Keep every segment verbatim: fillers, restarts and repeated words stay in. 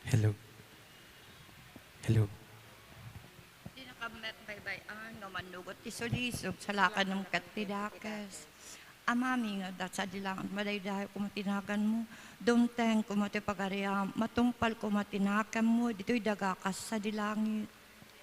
Hello. Hello. Dinakam met baybay-an nga mannugot ti sulisog, salakanem ket ti dakes. Amami nga adda sadi langit, madaydayaw koma ti naganmo. Dumteng koma ti pagariam, matungpal koma ti nakemmo, ditoy daga kas sadi langit.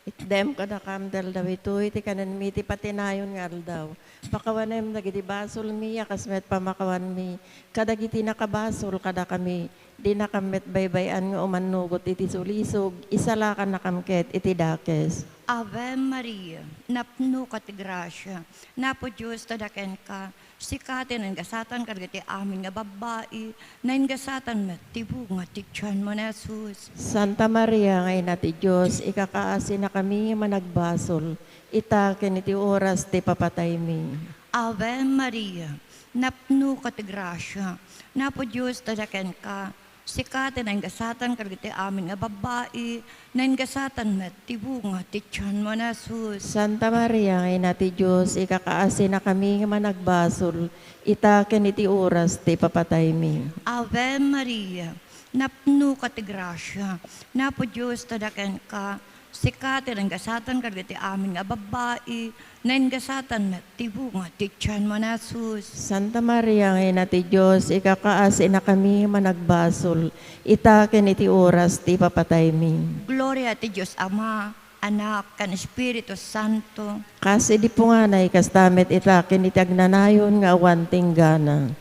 Itdem kadakam ti aldaw itoy ti kanenmi ti patinayon nga aldaw. Pakawanem dagiti basolmi a kas met pamakawanmi kadagiti nakabasol kadakami. Dinakam met baybay-an nga umannugot iti sulisog, isalakannakam ket iti dakes. Ave Maria, napnoka ti grasia, Apo Dios adda kenka, sika ti naingasatan kadagiti amin nga babbai, naingasatan met ti bunga ti tianmo ni Jesus. Santa Maria nga Ina ti Dios, ikakaasinakami nga managbasol, ita ken iti oras ti papataymi. Ave Maria, napnoka ti grasia, Apo Dios adda kenka, sika ti naingasatan kadagiti amin nga babbai, naingasatan met ti bunga ti tianmo ni Jesus. Santa Maria nga Ina ti Dios, ikakaasinakami nga managbasol, ita ken iti oras ti papataymi. Ave Maria, napnoka ti grasia, Apo Dios adda kenka, sika ti naingasatan kadagiti amin nga babbai, naingasatan met ti bunga ti tianmo ni Jesus. Santa Maria nga Ina ti Dios, ikakaasinakami nga managbasol, ita ken iti oras ti papataymi. Gloria ti Dios Ama, Anak, ken Espiritu Santo. Kas idi punganay, kasta met ita ken iti agnanayon nga awan ti inggana.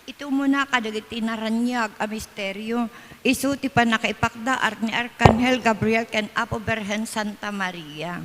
Iti umuna kadagiti naraniag a misterio, isu ti pannakaipakdaar ni Arkanghel Gabriel ken Apo Birhen Santa Maria.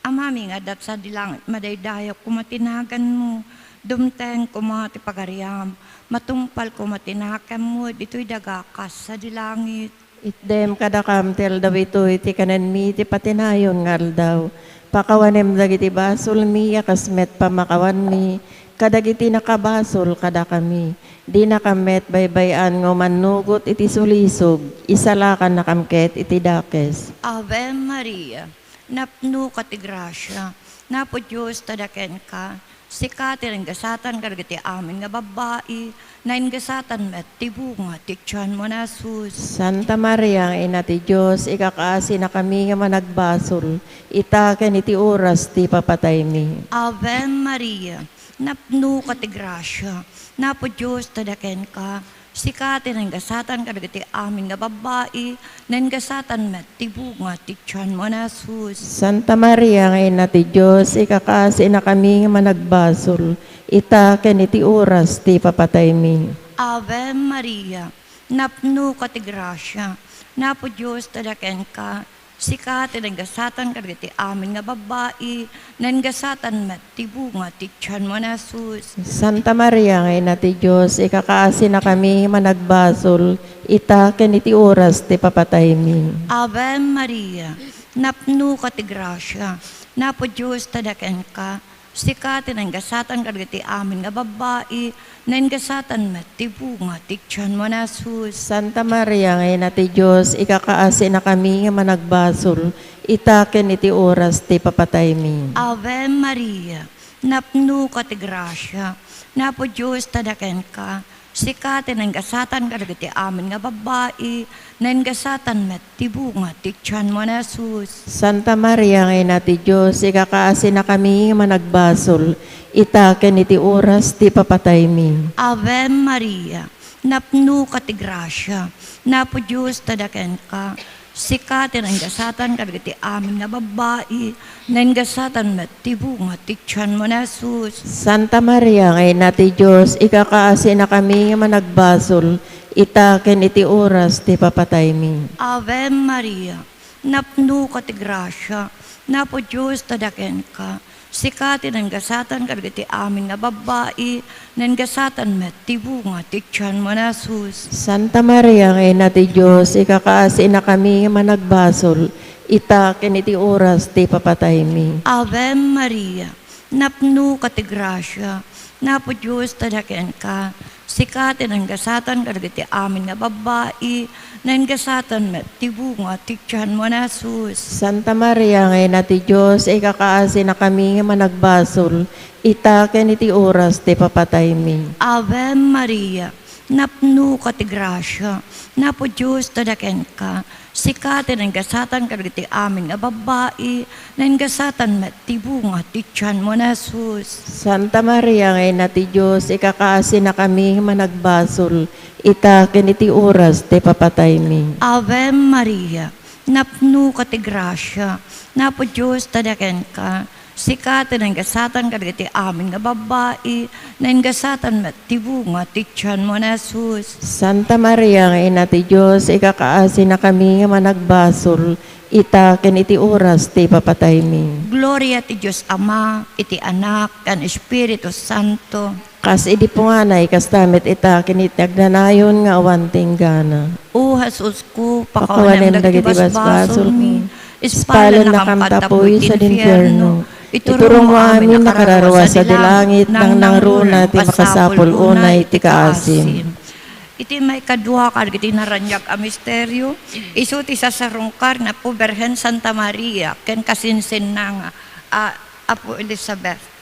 Amami nga adda sadi langit, madaydayaw koma ti naganmo, dumteng koma ti pagariam, matungpal koma ti nakemmo ditoy daga kas sadi langit. Itdem kadakam ti aldaw itoy ti kanenmi ti patinayon nga aldaw. Pakawanem dagiti basolmi a kas met pamakawanmi kadagiti nakabasol kadakami. Dinakam met baybay-an nga umannugot iti sulisog, isalakannakam ket iti dakes. Ave Maria, napnoka ti grasia, Apo Dios adda kenka, sika ti naingasatan kadagiti amin nga babbai, naingasatan met ti bunga ti tianmo ni Jesus. Santa Maria nga Ina ti Dios, ikakaasinakami nga managbasol, ita ken iti oras ti papataymi. Ave Maria, napnoka ti grasia, Apo Dios adda kenka, sika ti naingasatan kadagiti amin nga babbai, naingasatan met ti bunga ti tianmo ni Jesus. Santa Maria nga Ina ti Dios, ikakaasinakami nga managbasol, ita ken iti oras ti papataymi. Ave Maria, napnoka ti grasia, Apo Dios adda kenka, sika ti naingasatan kadagiti amin nga babbai, naingasatan met ti bunga ti tianmo ni Jesus. Santa Maria nga Ina ti Dios, ikakaasinakami managbasol, ita ken iti oras ti papataymi. Ave Maria, napnoka ti grasia, Apo Dios adda kenka, sika ti naingasatan kadagiti amin nga babbai, naingasatan met ti bunga ti tianmo ni Jesus. Santa Maria nga Ina ti Dios, ikakaasinakami nga managbasol, ita ken iti oras ti papataymi. Ave Maria, napnoka ti grasia, Apo Dios adda kenka, sika ti naingasatan kadagiti amin nga babbai, naingasatan met ti bunga ti tianmo ni Jesus. Santa Maria nga Ina ti Dios, ikakaasinakami nga managbasol, ita ken iti oras ti papataymi. Ave Maria, napnoka ti grasia, Apo Dios adda kenka, sika ti naingasatan kadagiti amin nga babbai, naingasatan met ti bunga ti tianmo ni Jesus. Santa Maria nga Ina ti Dios, ikakaasinakami nga managbasol, ita ken iti oras ti papataymi. Ave Maria, napnoka ti grasia, Apo Dios adda kenka, sika ti naingasatan kadagiti amin nga babbai, naingasatan met ti bunga ti tianmo ni Jesus. Santa Maria nga Ina ti Dios, ikakaasinakami nga managbasol, ita ken iti oras ti papataymi. Ave Maria, napnoka ti grasia, Apo Dios adda kenka, sika ti naingasatan kadagiti amin nga babbai, naingasatan met ti bunga ti tianmo ni Jesus. Santa Maria nga Ina ti Dios, ikakaasinakami nga managbasol, ita ken iti oras ti papataymi. Ave Maria, Napnoka ti grasia, Apo Dios, adda kenka. Sika ti naingasatan kadagiti amin nga babbai, naingasatan met ti bunga ti tianmo ni Jesus. Santa Maria nga Ina ti Dios, ikakaasinakami nga managbasol, ita ken iti oras ti papataymi. Ave Maria, napnoka ti grasia, Apo Dios, adda kenka. Sika ti naingasatan kadagiti amin nga babbai, naingasatan met ti bunga ti tianmo ni Jesus. Santa Maria nga Ina ti Dios, ikakaasinakami nga managbasol, ita ken iti oras ti papataymi. Gloria ti Dios Ama, iti Anak, ken Espiritu Santo. Kas idi punganay, kasta met ita ken iti agnanayon nga awan ti inggana. O Jesusko, pakawanem dagiti basbasolmi, ispalennakam kadta puy sadi infierno, iturongmo amin a kararua sadi langit, nangnangruna ti makasapul unay ti kaasim. Iti maikadua kadagiti naraniag a misterio, isu ti sasarungkar ni Apo Birhen Santa Maria ken kasinsinna nga a Apo Elizabeth.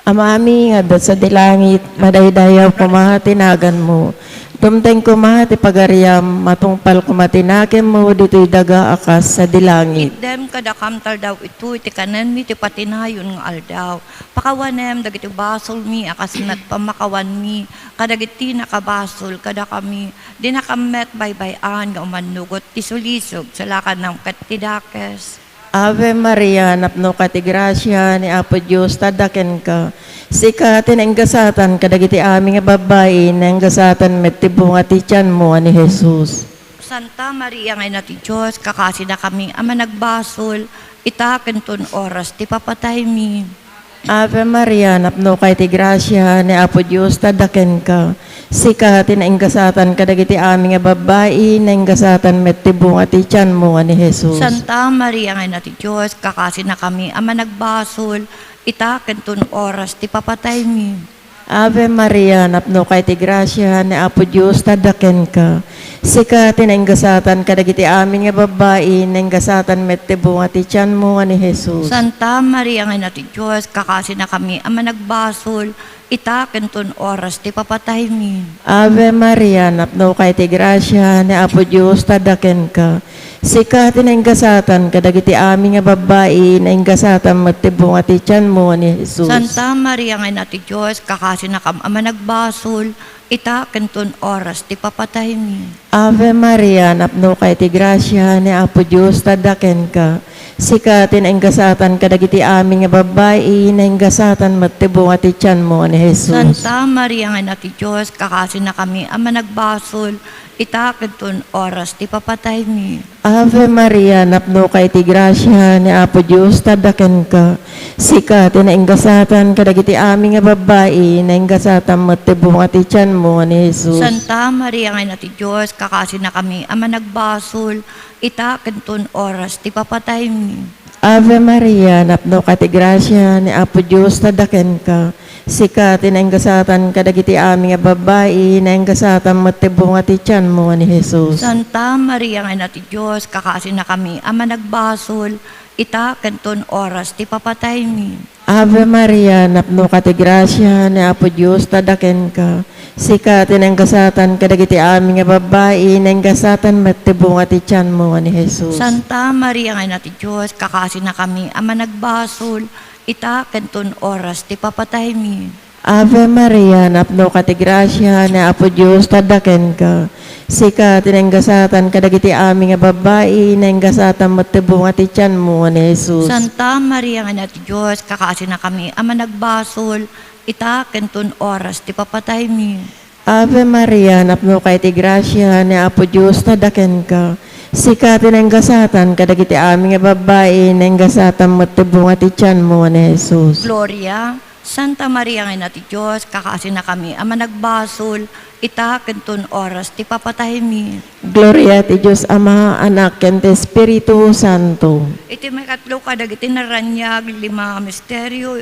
Amami nga adda sadi langit, madaydayaw koma ti naganmo. Dumteng koma ti pagariam, matungpal koma ti nakemmo ditoy daga a kas sadi langit. Itdem kadakam ti aldaw itoy ti kanenmi ti patinayon nga aldaw. Pakawanem dagiti basolmi a kas met pammakawanmi kadagiti nakabasol kadakami. Dinakam met baybay-an nga umannugot ti sulisog, salakannam ket ti dakes. Ave Maria, napnoka ti grasia, ni Apo Dios adda kenka. Sika ti naingasatan kadagiti amin nga babbai, naingasatan met ti bunga ti tianmo a ni Jesus. Santa Maria nga Ina ti Dios, kakasinakami a managbasol, ita ken ton oras ti papataymi. Ave Maria, napnoka iti grasia, ni Apo Dios adda kenka. Sika ti naingasatan kadagiti amin nga babbai, naingasatan met ti bunga ti tianmo a ni Jesus. Santa Maria nga Ina ti Dios, kakasinakami a managbasol, ita ken ton oras ti papataymi. Ave Maria, napnoka iti grasia, ni Apo Dios adda kenka. Sika ti naingasatan kadagiti amin nga babbai, naingasatan met ti bunga ti tianmo a ni Jesus. Santa Maria nga Ina ti Dios, kakasinakami a managbasol, ita ken ton oras ti papataymi. Ave Maria, napnoka iti grasia, ni Apo Dios adda kenka. Sika ti naingasatan kadagiti amin nga babbai, naingasatan met ti bunga ti tianmo a ni Jesus. Santa Maria nga Ina ti Dios, kakasinakam a managbasol, ita ken ton oras ti papataymi. Ave Maria, napnoka iti grasia, ni Apo Dios adda kenka. Sika ti naingasatan kadagiti amin nga babbai, naingasatan met ti bunga ti tianmo a ni Jesus. Santa Maria nga Ina ti Dios, kakasinakami a managbasol, ita ken ton oras ti papataymi. Ave Maria, napnoka iti grasia, ni Apo Dios adda kenka. Sika ti naingasatan kadagiti amin nga babbai, naingasatan met ti bunga ti tianmo a ni Jesus. Santa Maria nga Ina ti Dios, kakasinakami a managbasol, ita ken ton oras ti papataymi. Ave Maria, napnoka ti grasia, ni Apo Dios adda kenka. Sika ti naingasatan kadagiti amin nga babbai, naingasatan met ti bunga ti tianmo a ni Jesus. Santa Maria nga Ina ti Dios, kakasinakami a managbasol, ita ken ton oras ti papataymi. Ave Maria, napnoka ti grasia, ni Apo Dios adda kenka. Sika ti naingasatan kadagiti amin nga babbai, naingasatan met ti bunga ti tianmo a ni Jesus. Santa Maria nga Ina ti Dios, kakasinakami a managbasol, ita ken ton oras ti papataymi. Ave Maria, napnoka ti grasia, ni Apo Dios adda kenka. Sika ti naingasatan kadagiti amin nga babbai, naingasatan met ti bunga ti tianmo a ni Jesus. Santa Maria nga Ina ti Dios, kakasinakami a managbasol, ita ken ton oras ti papataymi. Ave Maria, napnoka iti grasia, ni Apo Dios adda kenka. Sika ti naingasatan kadagiti amin nga babbai, naingasatan met ti bunga ti tianmo a ni Jesus. Gloria, Santa Maria nga Ina ti Dios, kakasinakami a managbasol, ita ken ton oras ti papataymi. Gloria ti Dios Ama, Anak, ken ti Espiritu Santo. Iti maikatlo kadagiti naraniag lima a misterio,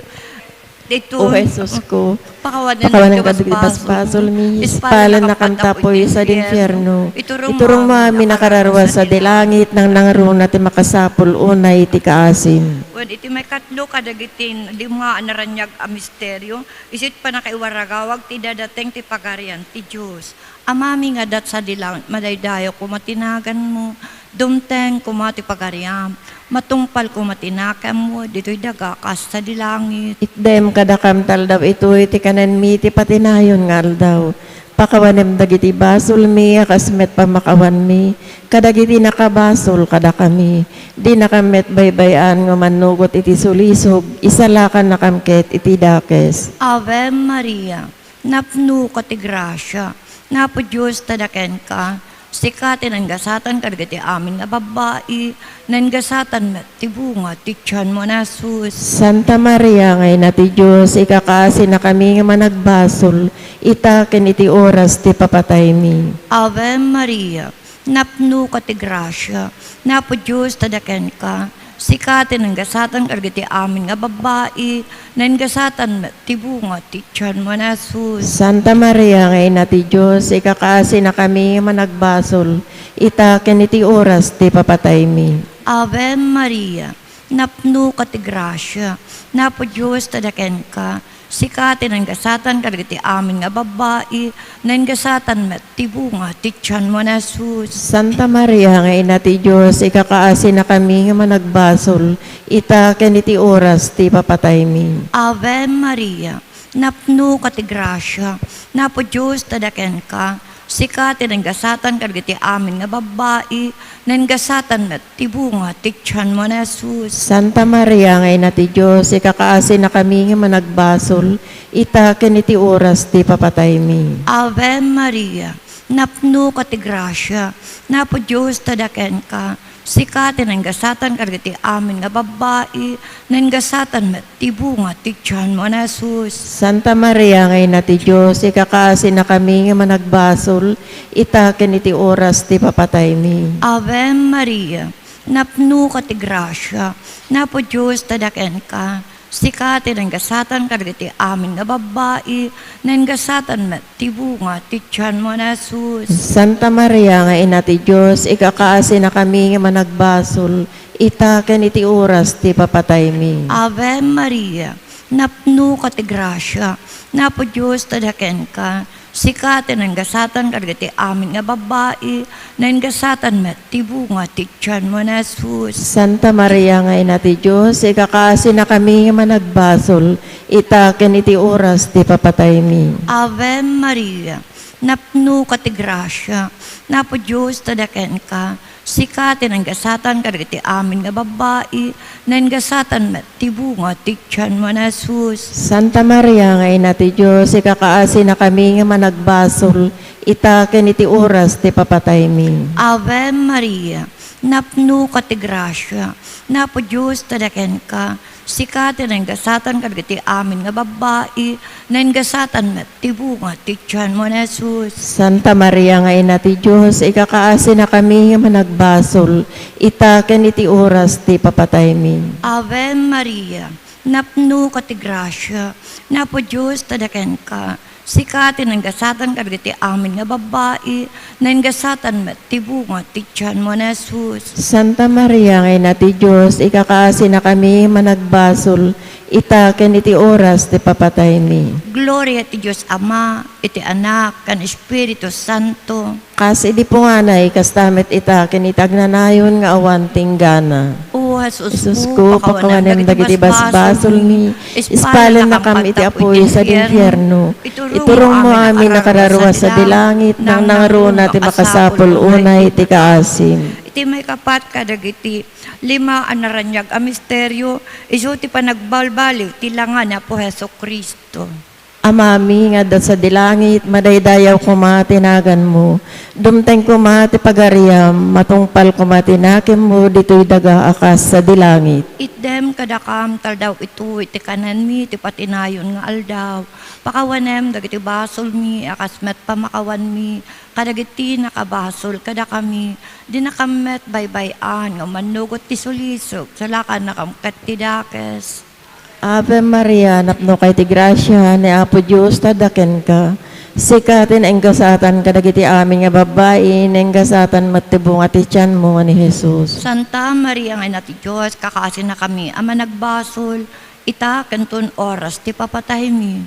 Daytoy, O Jesus ko, pakawanen kadagiti basbasolmi, ispalennakam ta puy sadi infierno. Iturongmo amin a kararua sadi langit, nangnangruna ti makasapul unay ti kaasim. Wen iti maikatlo kadagiti lima a naraniag a misterio, isu ti pannakaiwaragawag ti dadateng ti Pagarian ti Dios. Amami nga adda sadi langit, madaydayaw koma ti naganmo, dumteng koma ti pagariam, matungpal koma ti nakemmo, ditoy daga kas sadi langit. Itdem kadakam ta aldaw itoy ti kanenmi ti patinayon nga aldaw. Pakawanem dagiti basolmi a kas met pamakawanmi kadagiti nakabasol kadakami. Dinakam met baybay-an nga mannugot iti sulisog, isalakannakam ket iti dakes. Ave Maria, napnoka ti grasia, Apo Dios ti adda kenka, sika ti nagasatan kadagiti amin nga babbai, nagasatan met ti bunga ti tianmo a Jesus. Santa Maria nga Ina ti Dios, ikakaasinakami nga managbasol, ita ken iti oras ti papataymi. Ave Maria, napnoka ti grasia, Apo Dios ti adda kenka, sika ti nagasatan kadagiti amin nga babbai, nagasatan met ti bunga ti tianmo a Jesus. Santa Maria nga Ina ti Dios, ikakaasinakami nga managbasol, ita ken iti oras ti papataymi. Ave Maria, napnoka ti grasia, Apo Dios ti adda kenka, sika ti nagasatan kadagiti amin nga babbai, nagasatan met ti bunga ti tianmo a Jesus. Santa Maria nga Ina ti Dios, ikakaasinakami nga managbasol, ita ken iti oras ti papataymi. Ave Maria, napnoka ti grasia, Apo Dios ti adda kenka, sika ti nagasatan kadagiti amin nga babbai, nagasatan met ti bunga ti tianmo a Jesus. Santa Maria nga Ina ti Dios, ikakaasinakami nga managbasol, ita ken iti oras ti papataymi. Ave Maria, napnoka ti grasia, Apo Dios ti adda kenka, sika ti nagasatan kadagiti amin nga babbai, nagasatan met ti bunga ti tianmo a Jesus. Santa Maria nga Ina ti Dios, ikakaasinakami nga managbasol, ita ken iti oras ti papataymi. Ave Maria, napnoka ti grasia, Apo Dios ti adda kenka, sika ti nagasatan kadagiti amin nga babbai, nagasatan met ti bunga ti tianmo a Jesus. Santa Maria nga Ina ti Dios, ikakaasinakami nga managbasol, ita ken iti oras ti papataymi. Ave Maria, napnoka ti grasia, Apo Dios ti adda kenka, sika ti nagasatan kadagiti amin nga babbai, nagasatan met ti bunga ti tianmo a Jesus. Santa Maria nga Ina ti Dios, ikakaasinakami nga managbasol, ita ken iti oras ti papataymi. Ave Maria, napnoka ti grasia, Apo Dios ti adda kenka, sika ti nagasatan kadagiti amin nga babbai, nagasatan met ti bunga ti tianmo a Jesus. Santa Maria nga Ina ti Dios, ikakaasinakami nga managbasol, ita ken iti oras ti papataymi. Ave Maria, napnoka ti grasia, Apo Dios ti adda kenka, sika ti nagasatan kadagiti amin nga babbai, nagasatan met ti bunga ti tianmo a Jesus. Santa Maria nga Ina ti Dios, ikakaasinakami nga managbasol, ita ken iti oras ti papataymi. Ave Maria, napnoka ti grasia, Apo Dios ti adda kenka, sika ti nagasatan kadagiti amin nga babbai, nagasatan met ti bunga ti tianmo a Jesus. Santa Maria nga Ina ti Dios, ikakaasinakami managbasol, ita ken iti oras ti papataymi. Gloria ti Dios Ama, iti Anak, ken Espiritu Santo. Kas idi punganay, kasta met ita ken iti agnanayon nga awan ti inggana. O Jesus ko, pakawanem dagiti basbasolmi, ispalennakam iti apuy sadi infierno. Iturongmo amin a kararua sadi langit, nangnangruna ti makasapul unay ti kaasim. Iti maikapat kadagiti lima a naraniag a misterio, isu ti panagbalbaliw ti langa ni Apo Jesu-Cristo. Amami nga adda sadi langit, madaydayaw koma ti naganmo. Dumteng koma ti pagariam, matungpal koma ti nakemmo ditoy daga a kas sadi langit. Itdem kadakam ta aldaw itoy ti kanenmi ti patinayon nga aldaw. Pakawanem dagiti basolmi a kas met pamakawanmi kadagiti nakabasol kadakami. Dinakam met baybay-an nga umannugot ti sulisog, salakannakam ket ti dakes. Ave Maria, napnokay ti grasia, ni Apo Dios ti adda kenka. Sika ti nainggasatan kadagiti amin nga babbai, nainggasatan met ti bunga ti tianmo nga ni Jesus. Santa Maria nga Ina ti Dios, kakaasinakami a managbasol, ita ken ton oras ti papataymi.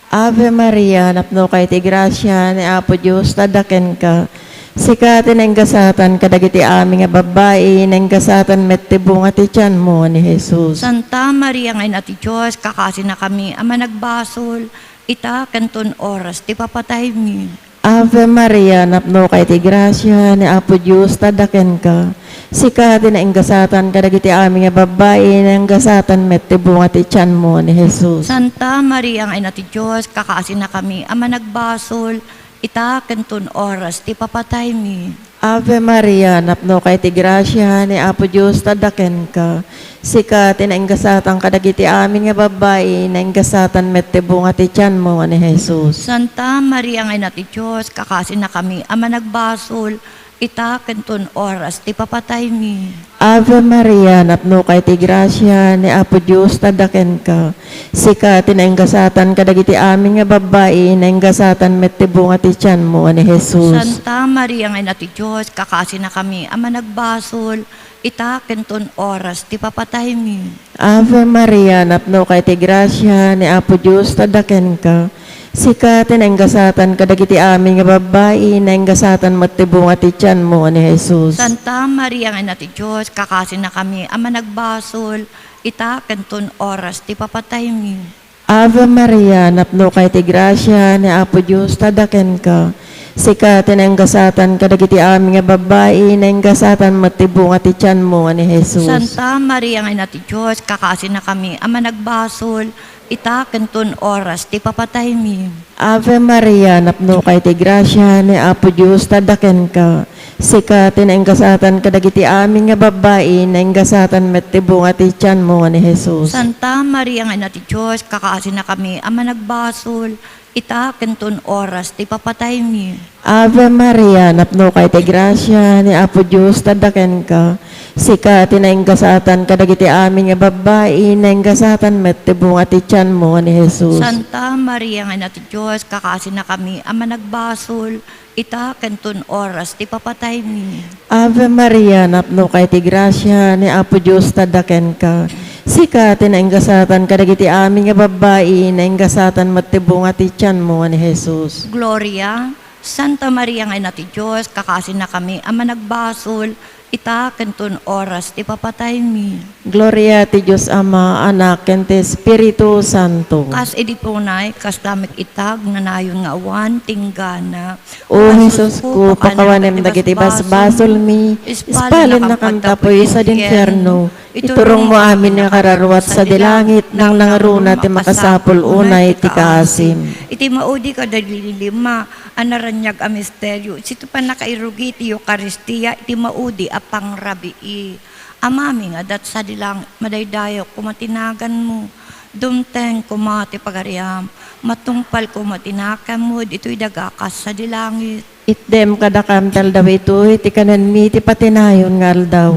Ave Maria, napnoka iti grasia, ni Apo Dios adda kenka. Sika ti nainggasatan kadagiti amin nga babbai, nainggasatan met ti bunga ti tianmo, ni Jesus. Santa Maria nga Ina ti Dios, kakasinakami a managbasol, ita ken ton oras ti papataymi. Ave Maria, napnoka iti grasia, ni Apo Dios adda kenka. Sika ti nainggasatan kadagiti amin nga babbai, nainggasatan met ti bunga ti tianmo, ni Jesus. Santa Maria nga Ina ti Dios, kakasinakami a managbasol, ita ken ton oras ti papataymi. Ave Maria, napnoka iti grasia, ni Apo Dios adda kenka. Sika ti nainggasatan kadagiti amin nga babbai, nainggasatan met ti bunga ti tianmo, ni Jesus. Santa Maria nga Ina ti Dios, kakasinakami a managbasol, ita ken ton oras ti papataymi. Ave Maria, napnoka iti grasia, ni Apo Dios adda kenka. Sika ti nainggasatan kadagiti amin nga babbai, nainggasatan met ti bunga ti tianmo, ni Jesus. Santa Maria nga Ina ti Dios, kakasinakami a managbasol, ita ken ton oras ti papataymi. Ave Maria, napnoka iti grasia, ni Apo Dios adda kenka. Sika ti nainggasatan kadagiti amin nga babbai, nainggasatan met ti bunga ti tianmo, ni Jesus. Santa Maria nga Ina ti Dios, kakasinakami a managbasol, ita ken ton oras ti papataymi. Ave Maria, napnoka iti grasia, ni Apo Dios adda kenka. Sika ti nainggasatan kadagiti amin nga babbai, nainggasatan met ti bunga ti tianmo, ni Jesus. Santa Maria nga Ina ti Dios, kakasinakami a managbasol, ita ken ton oras ti papataymi. Ave Maria, napnoka iti grasia, ni Apo Dios adda kenka. Sika ti nainggasatan kadagiti amin nga babbai, nainggasatan met ti bunga ti tianmo, ni Jesus. Santa Maria nga Ina ti Dios, kakasinakami a managbasol, ita ken ton oras ti papataymi. Ave Maria, napnoka iti grasia, ni Apo Dios adda kenka. Sika ti nainggasatan kadagiti amin nga babbai, nainggasatan met ti bunga ti tianmo, ni Jesus. Santa Maria nga Ina ti Dios, kakasinakami a managbasol, ita ken ton oras ti papataymi. Ave Maria, napnoka iti grasia, ni Apo Dios adda kenka. Sika ti nainggasatan kadagiti amin nga babbai, nainggasatan met ti bunga ti tianmo, ni Jesus. Gloria, Santa Maria nga Ina ti Dios, kakasinakami a managbasol, ita ken ton oras ti papataymi. Gloria ti Dios Ama, Anak, ken ti Espiritu Santo. Kas idi punay, kasla met ita agnanayon nga awan tinggana. O Jesusko, pakawanem dagiti basbasolmi, ispalennakam tapno sa infierno. Iturongmo amin nga kararuat sadi langit, nangnangruna ti makasapul unay ti kaasim. Iti maudi kadagiti lima a naraniag a misterio, iti pannakairugi ti Eukaristia iti maudi a pangrabii. Amami nga adda sadi langit, madaydayaw koma ti naganmo. Dumteng koma ti pagariam. Matungpal koma ti nakemmo ditoy daga kas sadi langit. Itdem kadakam ti aldaw itoy ti kanenmi ti patinayon nga aldaw.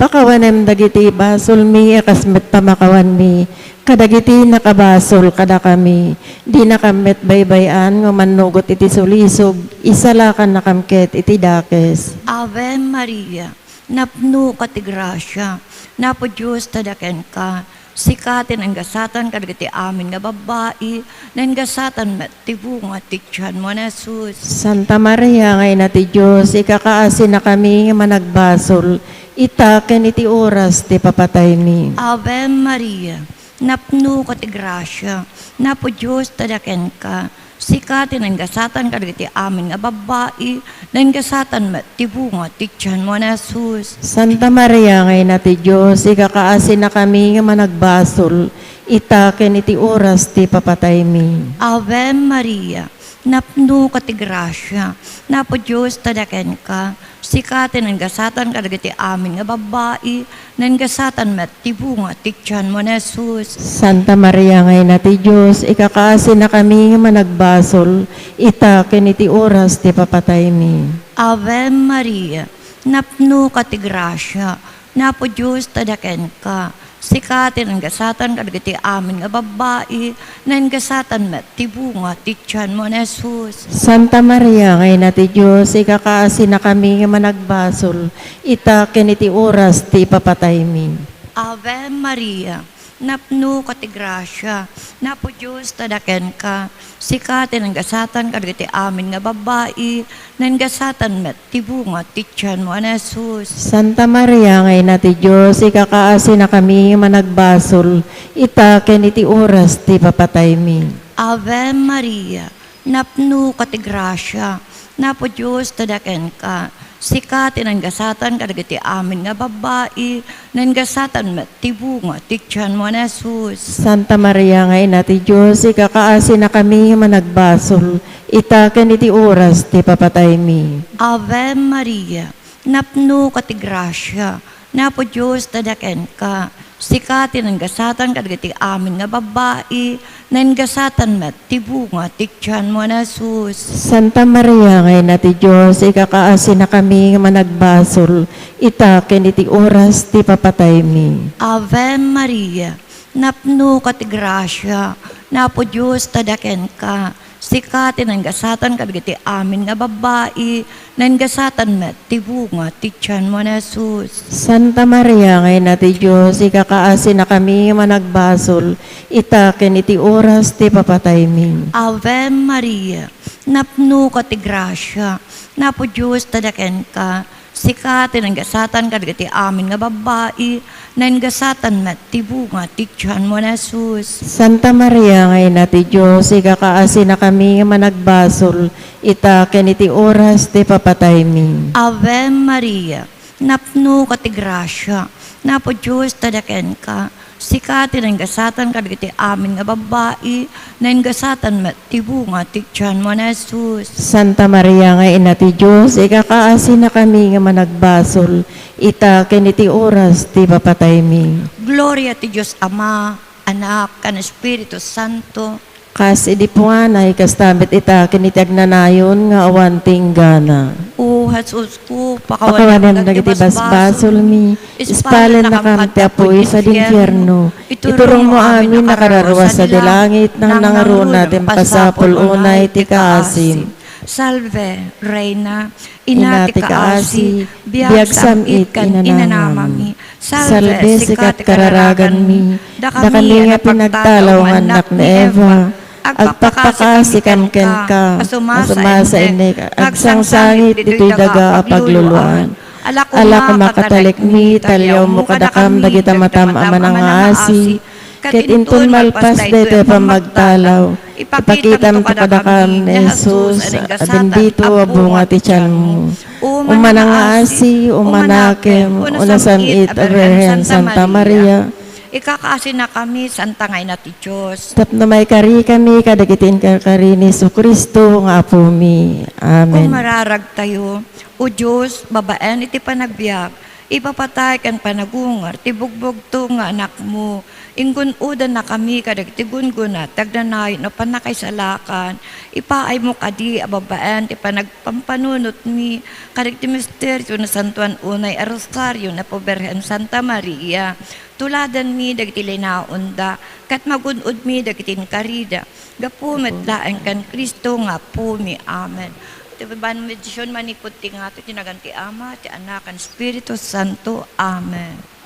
Pakawanem dagiti basolmi a kas met pamakawanmi kadagiti nakabasol kadakami. Dinakam met baybay-an nga mannugot iti sulisog, isalakannakam ket iti dakes. Ave Maria, napnoka ti grasia, Apo Dios adda kenka. Sika ti nainggasatan kadagiti amin nga babbai, nainggasatan met ti bunga ti tianmo a Jesus. Santa Maria nga Ina ti Dios, ikakaasinakami nga managbasol, ita ken iti oras ti papataymi. Ave Maria, napnoka ti grasia, Apo Dios adda kenka. Sika ti nainggasatan kadagiti amin nga babbai, nainggasatan met ti bunga ti tianmo a Jesus. Santa Maria nga Ina ti Dios, ikakaasinakami nga managbasol, ita ken iti oras ti papataymi. Ave Maria, napnoka ti grasia, Apo Dios adda kenka. Sika ti nainggasatan kadagiti amin nga babbai, nainggasatan met ti bunga ti tianmo a Jesus. Santa Maria nga Ina ti Dios, ikakaasinakami nga managbasol, ita ken iti oras ti papataymi. Ave Maria, napnoka ti grasia, Apo Dios adda kenka. Sika ti nainggasatan kadagiti amin nga babbai, nainggasatan met ti bunga ti tianmo a Jesus. Santa Maria nga Ina ti Dios, ikakaasinakami nga managbasol, ita ken iti oras ti papataymi. Ave Maria, Napnoka ti grasia, ni Apo Dios ti adakenka. Sika ti nanggasatan kadagiti amin nga babbai, nanggasatan met ti bunga ti tianmo a ni Jesus. Santa Maria nga Ina ti Dios, ikakaasinakami nga managbasol, ita ken iti oras ti papataymi. Ave Maria, napnoka ti grasia, ni Apo Dios ti adakenka. Sika ti nanggasatan kadagiti amin nga babbai, nanggasatan met ti bunga ti tianmo a ni Jesus. Santa Maria nga Ina ti Dios, ikakaasinakami nga managbasol, ita ken iti oras ti papataymi. Ave Maria, napnoka ti grasia, ni Apo Dios ti adakenka. Sika ti nanggasatan kadagiti amin nga babbai, nanggasatan met ti bunga ti tianmo a ni Jesus. Santa Maria nga Ina ti Dios, ikakaasinakami nga managbasol, ita ken iti oras ti papataymi. Ave Maria, napnoka ti grasia, ni Apo Dios ti adakenka. Sika ti nanggasatan kadagiti amin nga babbai, nanggasatan met ti bunga ti tianmo a ni Jesus. Santa Maria nga Ina ti Dios, ikakaasinakami nga managbasol, ita ken iti oras ti papataymi. Ave Maria, napnoka ti grasia, ni Apo Dios ti adakenka. Sika ti nanggasatan kadagiti amin nga babbai, nanggasatan met ti bunga ti tianmo a ni Jesus. Santa Maria nga Ina ti Dios, ikakaasinakami nga managbasol, ita ken iti oras ti papataymi. Ave Maria, napnoka ti grasia, ni Apo Dios ti adakenka. Sika ti nanggasatan kadagiti amin nga babbai, nanggasatan met ti bunga ti tianmo a ni Jesus. Santa Maria nga Ina ti Dios, ikakaasinakami nga managbasol, ita ken iti oras ti papataymi. Gloria ti Dios Ama, Anak, ken Espiritu Santo. Kas idi punganay, kasta met ita ken iti agnanayon nga awan ti inggana. O Jesusko, pakawanem dagiti basbasolmi, ispalennakam ti apuy sadi infierno. Iturongmo amin a kararua sadi langit, nangnangruna ti makasapul unay ti kaasim. Salve, Reina, Ina ti kaasi, biag sam-it ken inanamami. Salve, sika ti kararaganmi, dakami nga pinagtalaw nga annak ni Eva. Agpakpakaasikan kenka, a sumasa innek, agsangsangit ditoy daga a pagluluan. Ala koma, katalekmi, ta aliawmo kadakam dagiti matam a manangngaasi, ket inton malpas daytoy a pammagtalaw, ipakitamto kadakam ni Jesus a bendito a bunga ti tianmo. O manangngaasi, o manakem, o nasam-it a Birhen Santa Maria, ikakaasinakami, Santa nga Ina ti Dios. Tapno maikarikami kadagiti inkarkari ni Jesu-Cristo nga Apomi. Amen. Umararagtayo. O Dios, babaen iti panagbiag, ipapatay ken panagungar ti bugbugtong nga Anakmo. Ingun-odannakami kadagiti gunggona ti agnanayon a pannakaisalakan. Ipaaymo kadi a babaen ti panagpampanunotmi kadagiti misterio a nasantuan unay a Rosario ni Apo Birhen Santa Maria. Tuladanmi dagiti linaonda, ket magun-odmi dagiti inkarida. Gapu met laeng ken Cristo nga Apomi. Amen. Iti benedision manipud ti ngato ti nagan ti Ama, ti Anak, ken Espiritu Santo. Amen.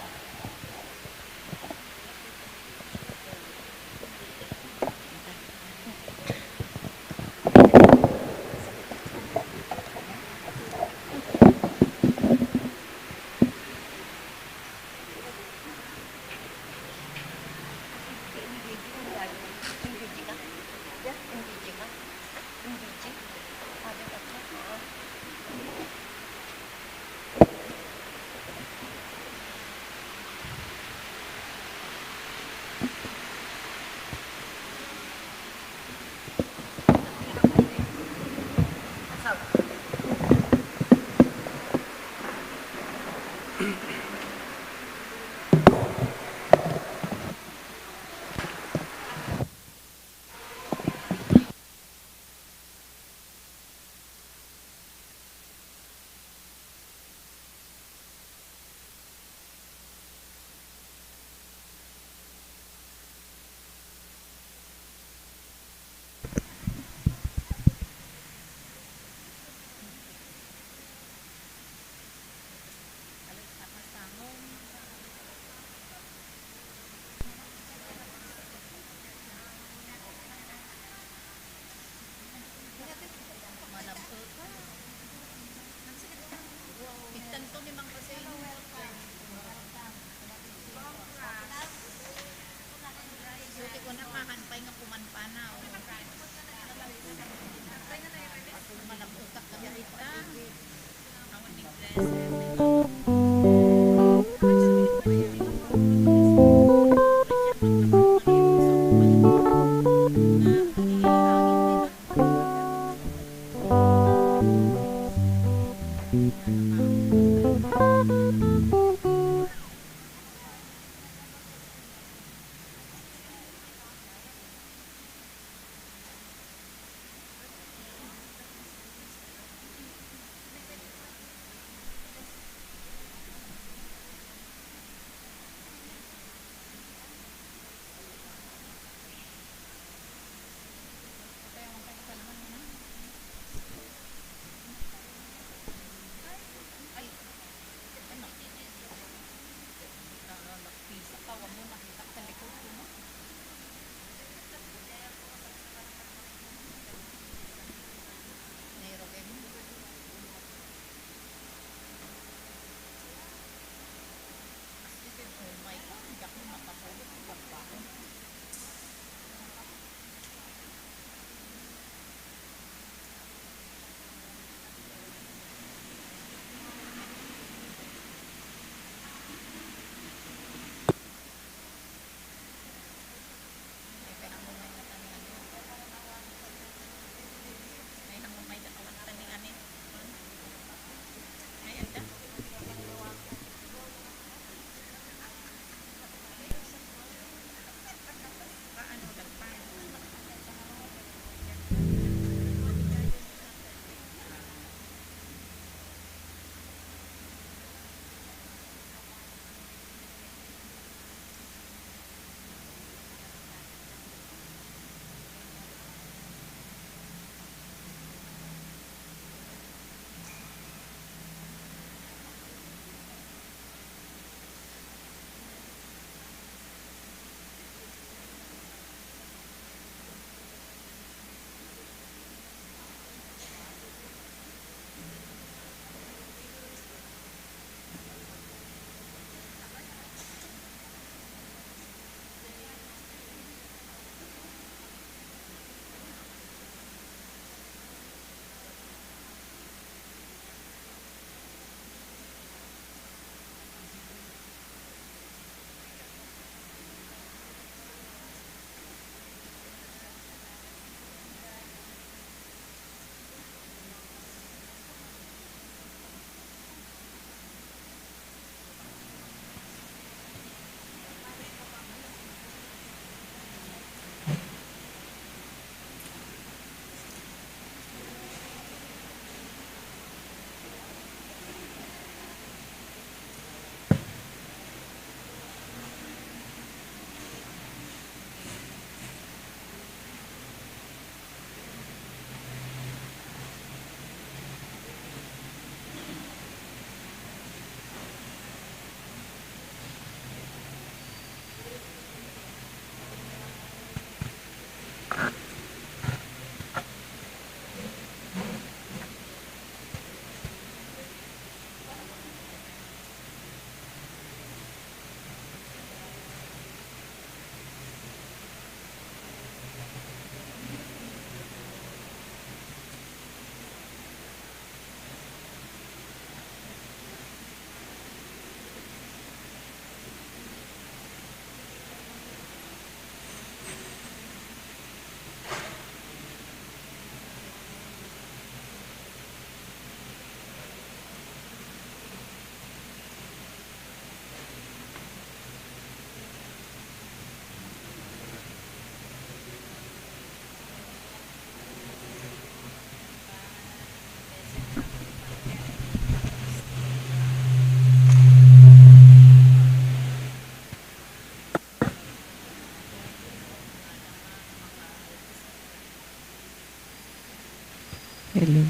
Hello.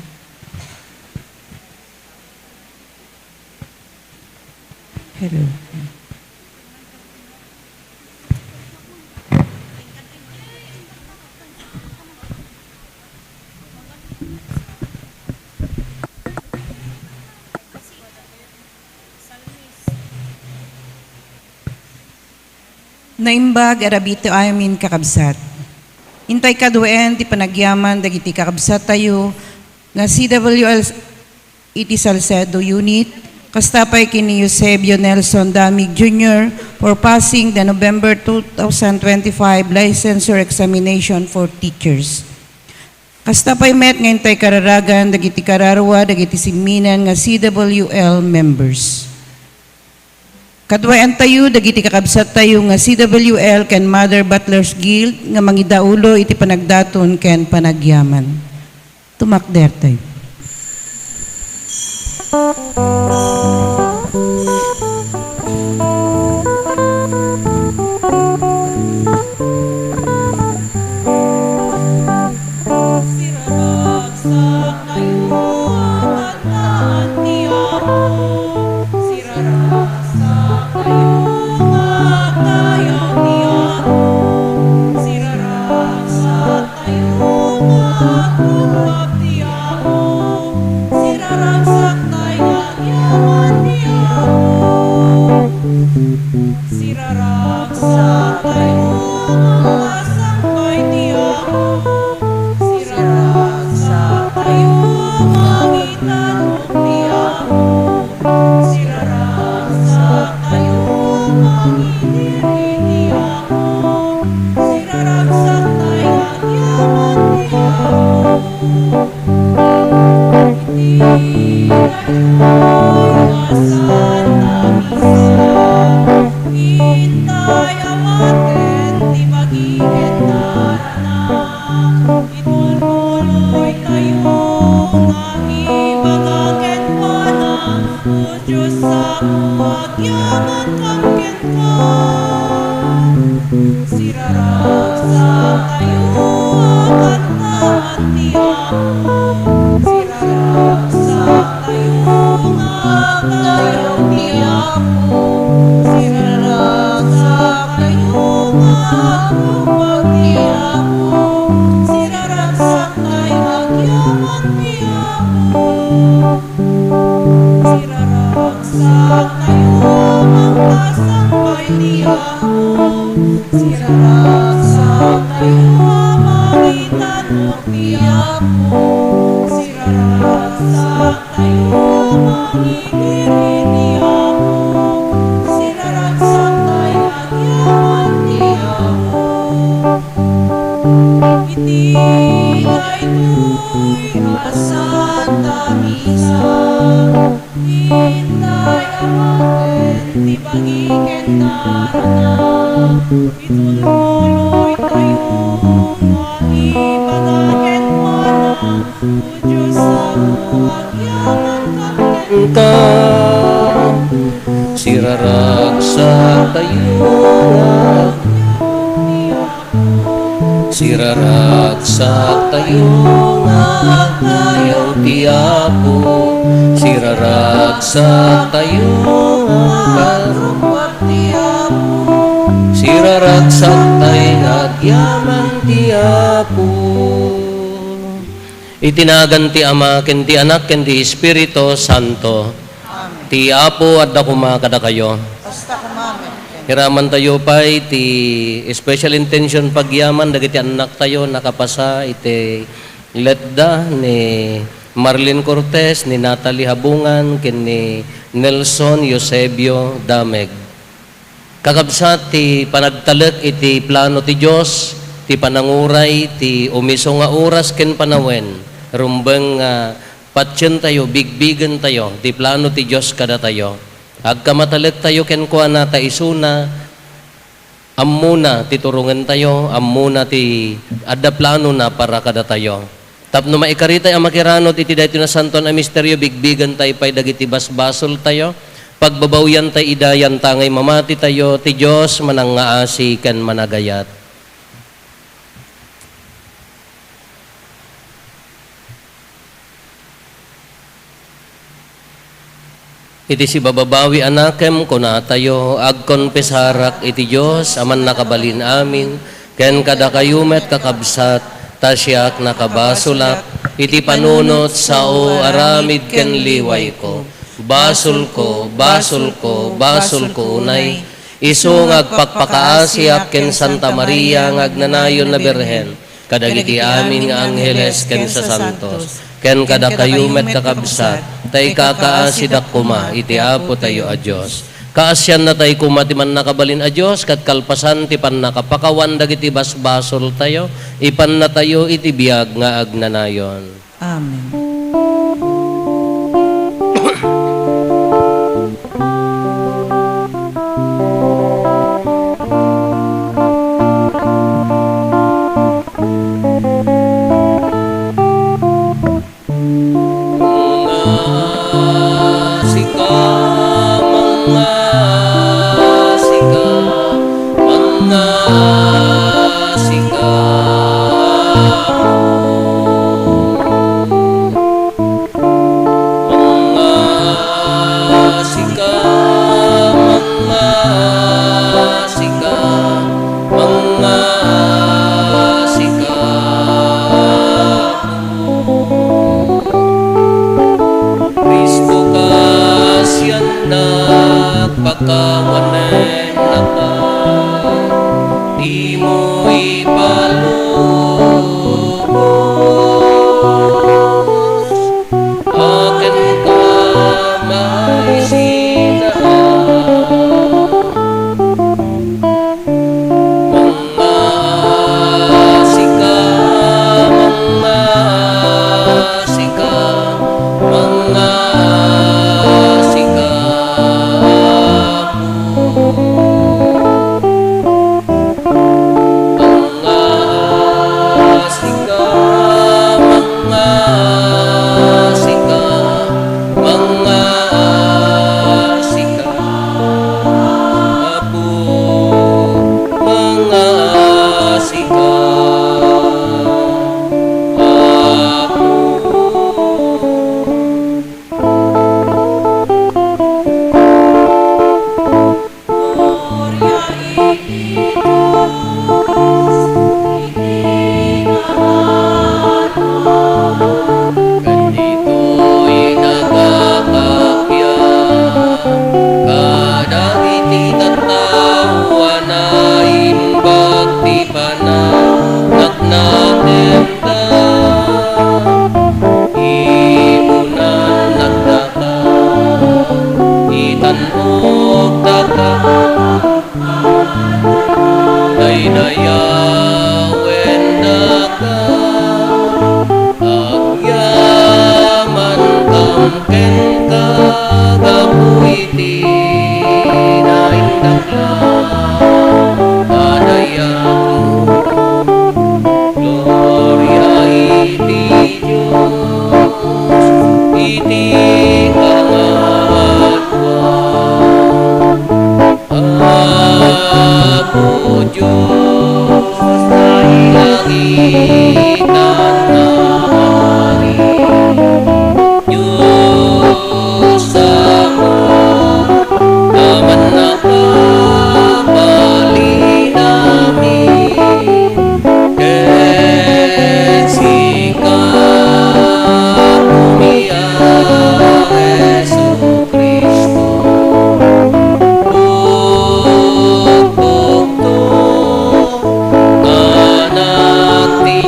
Hello. Naimbag a rabii ti amin, kakabsat. Intay kaduaen ti panagyaman dagiti kakabsattayo nga C W L iti Salcedo Unit, kasta pay ken ni Eusebio Nelson Damig Junior for passing the November two thousand twenty-five licensure examination for teachers. Kasta pay met nga intay kararagan dagiti kararua dagiti simminan nga C W L members. Kaduaentayo dagiti kakabsattayo nga C W L ken Mother Butlers Guild nga mangidaulo iti panagdaton ken panagyaman. Tumakdertayo. Siraragsak tayo a kantaan ti Apo. Siraragsak tayo nga agdayaw ti Apo. Siraragsak tayo nga agrupap ti Apo. Siraragsak tayo nga agyaman ti Apo. Siraragsak tayo nga agsambay ti Apo. Siraragsak tayo nga mangitanok ti Apo. Siraragsak tayo nga mangidiri ti Apo. Siraragsak tayo nga agyaman ti Apo. Iti daytoy a Santa Misa, intay amaten ti bagi ken narana. Itultuloytayo nga ibaga kenkuana, O Dios, Apo, agyamankami kenka. Siraragsak tayo a kantaan ti Apo. Siraragsak tayo nga agdayaw ti Apo. Siraragsak tayo nga agrupap ti Apo. Siraragsak tayo nga agyaman ti Apo. Siraragsak tayo a mangpasampay ti Apo. Siraragsak tayo a mangitanok ti Apo. Siraragsak tayo a mangidiri ti Apo. Siraragsak tayo a agyaman ti Apo. Iti daytoy a Santa Misa, intay amaten ti bagi ken narana. Itultuloytayo nga ibaga kenkuana, O Dios, Apo, agyamankami kenka. Siraragsak tayo nga Siraragsak tayo nga agdayaw ti Apo. Siraragsak tayo nga agrupap ti Apo. Siraragsak tayo nga agyaman ti Apo. Iti nagan ti Ama, ken ti Anak, ken ti Espiritu Santo. Amen. Ti Apo adda koma kadakayo. Kasta koma met. Iramantayo pay ti special intention pagyaman dagiti annaktayo nakapasa iti letda ni Marlene Cortez, ni Natalie Habungan, ken ni Nelson Eusebio Dameg. Kakabsat, ti panagtalek iti plano ti Dios, ti pananguray ti umiso nga oras ken panawen, rumbeng nga patientayo, bigbigentayo ti plano ti Dios kadatayo. Agkamatalektayo kenkuana ta isuna, ammona ti turongentayo, ammona ti adda planona para kadatayo. Tapno maikaritay a makiranod iti daytoy nasantoan a misterio, bigbigentayo pay dagiti basbasoltayo, pagbabawiantay ida yan ta ngay mamatitayo, ti Dios manangngaasi ken managayat. Iti sibababawi a nakem, kunatayo, agkonpesarak iti Dios a mannakabalin amin, ken kadakayo met, kakabsat, ta siak nakabasolak iti panunot, sao, aramid ken liwayko. Basolko, basolko, basolko unay, isu nga agpakpakaasiak ken Santa Maria nga agnanayon a Birhen, kadagiti amin nga angheles ken sasantos, ken kadakayo met, kakabsat, ta ikakaasidak koma iti Apotayo a Dios. Kaasiannatay koma ti Mannakabalin a Dios, ket kalpasan ti pannakapakawan dagiti basbasoltayo, ipannatayo iti biag nga agnanayon. Amen. Mangngasika, mangngasika, mangngasika. Mangngasika, mangngasika, mangngasika. Cristo, kaasiannak, pakawanennaka, dimo ipalubos a kenka maisina. Mangngasika, mangngasika, mangngasika, Apo. Mangngasika, mangngasika, mangngasika, Apo, mangngasika, Apo. Gloria iti Dios iti kaanua. Ken ditoy nagkakappia kadagiti tattao a naimbag ti panagnakem. Ibunan nagdaka, itan-ok taka, daydayawen daka, agyaman kam kenka, gapu iti naindaklan a dayag. Gloria iti Dios iti kaanua. Apo Dios, daydagitan nga Ari, Dios Ama, a mannakabalin amin, ken sika, Apomi a Jesu-Cristo, bukbukto, Anak ti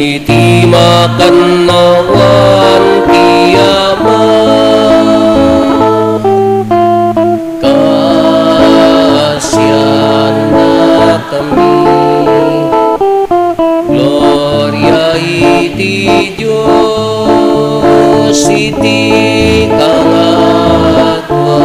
Iti makannawan ti Ama, kaasiannakami. Gloria iti Dios iti kangatua.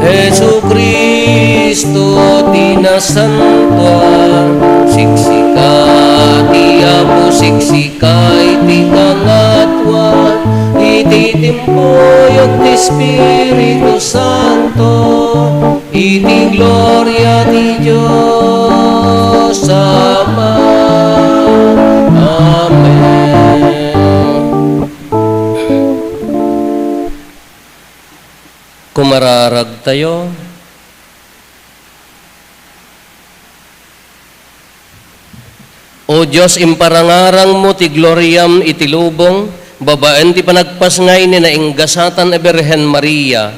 Jesu-Cristo ti nasantoan, siksika ti Apo, siksika iti kangatoan, iti timpuyog ti Espiritu Santo, iti gloria ti Dios Ama. Amen. Kumararagtayo. O Dios, imparangarangmo ti gloriam iti lubong, babaen ti panagpasngay ni nainggasatan a Birhen Maria.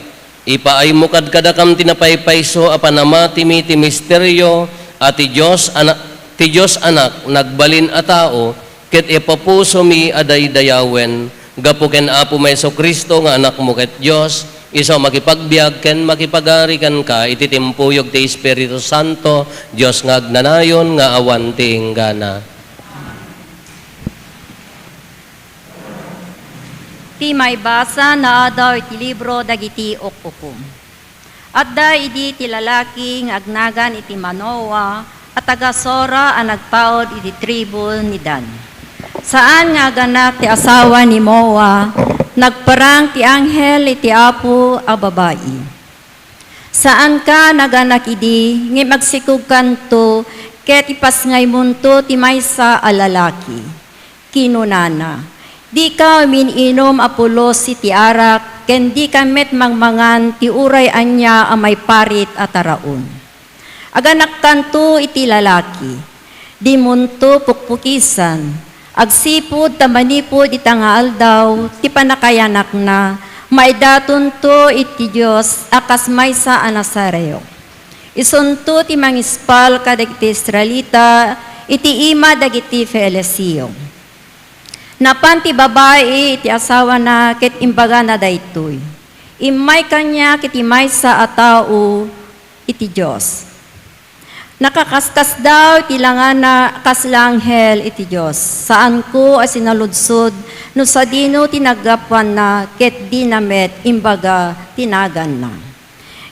Ipaaymo kadkadakam ti napaypayso a panamatimi ti misterio a ti Dios Anak, ti Dios Anak nagbalin a tao, ket ipapusomi a daydayawen. Gapu ken Apomi Jesu-Cristo nga Anakmo ket Dios, isu a makipagbiag ken makipagari kenka iti timpuyog ti Espiritu Santo, Dios nga agnanayon nga awan ti inggana. Ti maibasa naadaw iti libro dagiti ukukkom. Adda idi ti lalaki nga agnagan iti Manoa a taga Sora a nagpaut iti tribu ni Dan. Saan nga aganak ti asawa ni Noa, nagparang ti anghel iti Apo a babai. Saanka naganak idi, ngem agsikogkanto ket ipasngaymonto ti maysa a lalaki. Kinunana, "Dika umin-inum a pulos iti arak, ken dika met mangmangan ti uray ania a maiparit a taraon." Aganakkanto iti lalaki. Dimonto pukpukisan. Agsipud ta manipud ita nga aldaw ti pannakayanakna, maidatonto iti Dios a kas maysa a Nazareo. Isunto ti mangispal kadagiti Israelita iti ima dagiti Feliseo. Napan ti babai iti asawana ket imbagana daytoy, "Immay kaniak iti maysa a tao iti Dios." Nakakaskasdaaw ti langana kas la anghel iti Dios. Saanko a sinaludsod no sadino ti naggapuanna ket dina met imbaga ti naganna.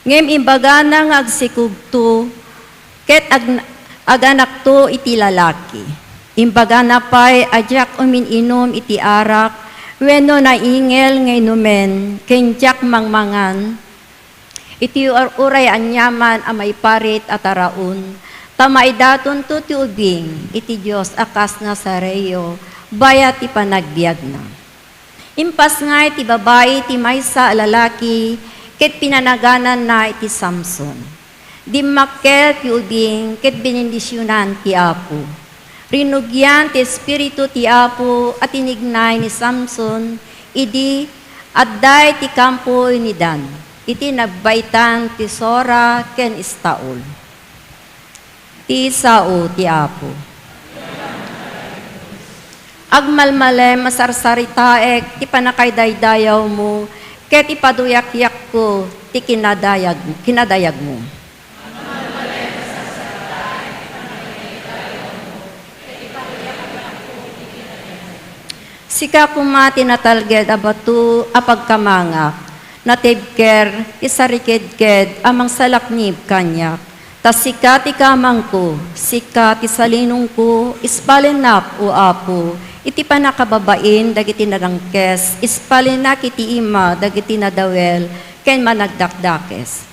Ngem imbagana nga agsikogto ket ag-, aganakto iti lalaki. Imbagana pay a diak umin-inum iti arak wenno naingel nga inumen ken diak mangmangan iti ur-, uray aniaman a maiparit a taraon, ta maidatonto ti ubing iti Dios a kas Nazareo bayat ti panagbiagna. Impasngay ti babai ti maysa a lalaki ket pinanagananna iti Samson. Dimmakkel ti ubing ket benindisionan ti Apo. Rinugian ti Espiritu ti Apo a tinignay ni Samson idi adda iti kampo ni Dan, iti nagbaitan ti Sora ken Estaol. Ti sao ti Apo. Agmalmalem a sarsaritaek ti pannakaidaydayawmo ket ipaduyakyakko ti kinadayag-, kinadayagmo. Sika koma ti natalged a bato a pagkamangak, natibker ti sarikidkid a mangsalaknib kaniak. Ta sika ti kamangko, sika ti salinongko, isbalinnak, O Apo, iti pannakababain dagiti nadangkes, isbalinnak iti ima dagiti nadawel ken managdakdakes.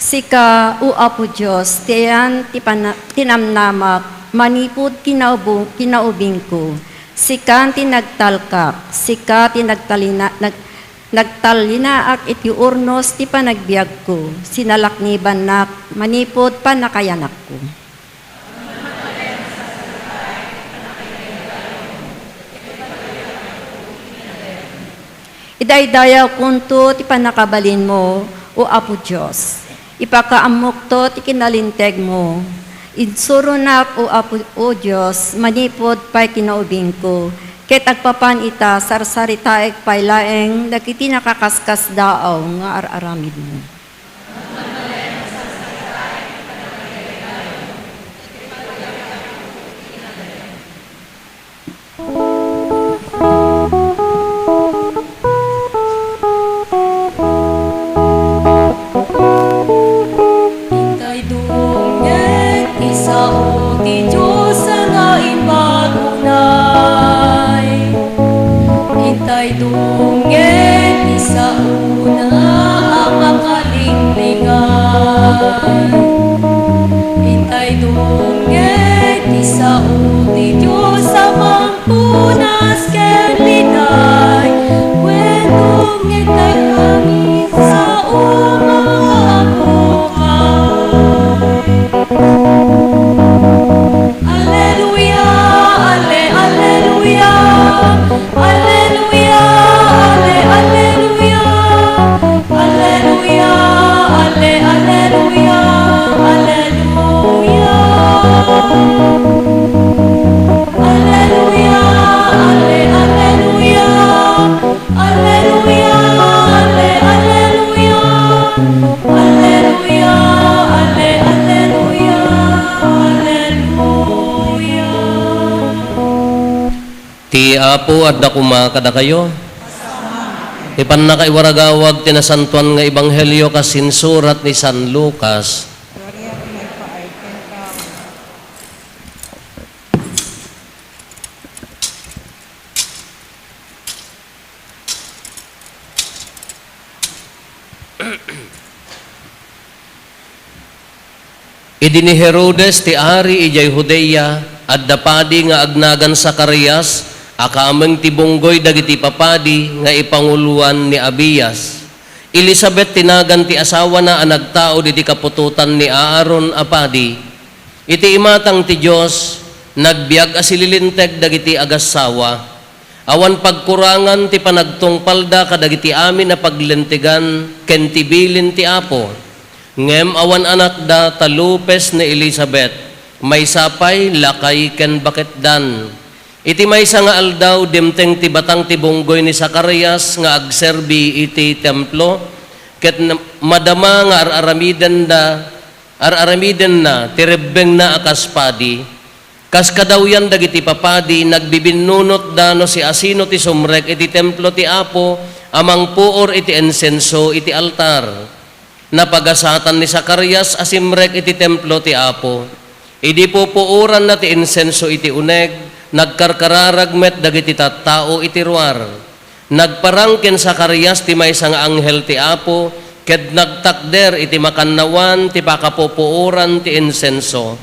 Sika, O Apo Dios, ti ayan ti pana-, ti namnamak, manipud kinaubo-, kinaubingko. Sika ti nagtalkak, sika ti nagtalina-, nag-, nagtalinaak iti urnos ti panagbiagko, sinalaknibannak manipud pannakayanakko. Idaydayawkonto ti pannakabalinmo, O Apo Dios. Ipakaammokto ti kinalintegmo. Insuronak, O Apo, O Dios, manipud pay kinaubingko, ket agpapan ita, sarsaritaek pay laeng dagiti nakaskasdaaw nga ar-aramidmo. Intay dungngeg ti sao ti Dios nga impagunay. Intay dungngeg ti saona a makalinglingay. Intay dungngeg ti sao ti Dios a mangpunas ken liday. Wen dungngegtay amin sao nga apukaw. Alleluia, alle, alleluia. Alleluia, alle, alleluia. Alleluia, alle, alleluia. Alleluia. Alleluia, alle, alleluia. Alleluia, alle, alleluia. Alleluia, alle, alleluia. Alleluia. Ti Apo adda koma kadakayo. Ti pannakaiwaragawag ti Nasantoan nga Ebanghelio kas insurat ni San Lucas. Idi ni Herodes ti ari idiay Judea, adda padi nga agnagan Zacarias a kameng ti bunggoy dagiti papadi nga ipanguloan ni Abias. Elisabet ti nagan ti asawana a nagtaud iti kaputotan ni Aaron a padi. Iti imatang ti Dios, nagbiag a sililinteg dagiti agassawa. Awan pagkurangan ti panagtungpalda kadagiti amin a paglintegan ken ti bilin ti Apo. Ngem awan anakda ta lupes ni Elisabet, maysa pay lakay ken baketdan. Iti maysa nga aldaw, dimteng ti batang ti bunggoy ni Zacarias nga agserbi iti templo, ket na-, madama nga ar-aramidenda, ar-aramidenna ti rebbengna a kas padi. Kas kadawyan dagiti papadi, nagbibinnunotda no siasino ti sumrek iti templo ti Apo a mangpuor iti insenso iti altar. Napagasatan ni Zacarias a simrek iti templo ti Apo. Idi pupuoranna ti insenso iti uneg, nagkarkararag met dagiti tattao iti ruar. Nagparang ken Zacarias ti maysa nga anghel ti Apo, ket nagtakder iti makannawan ti pakapupuoran ti insenso.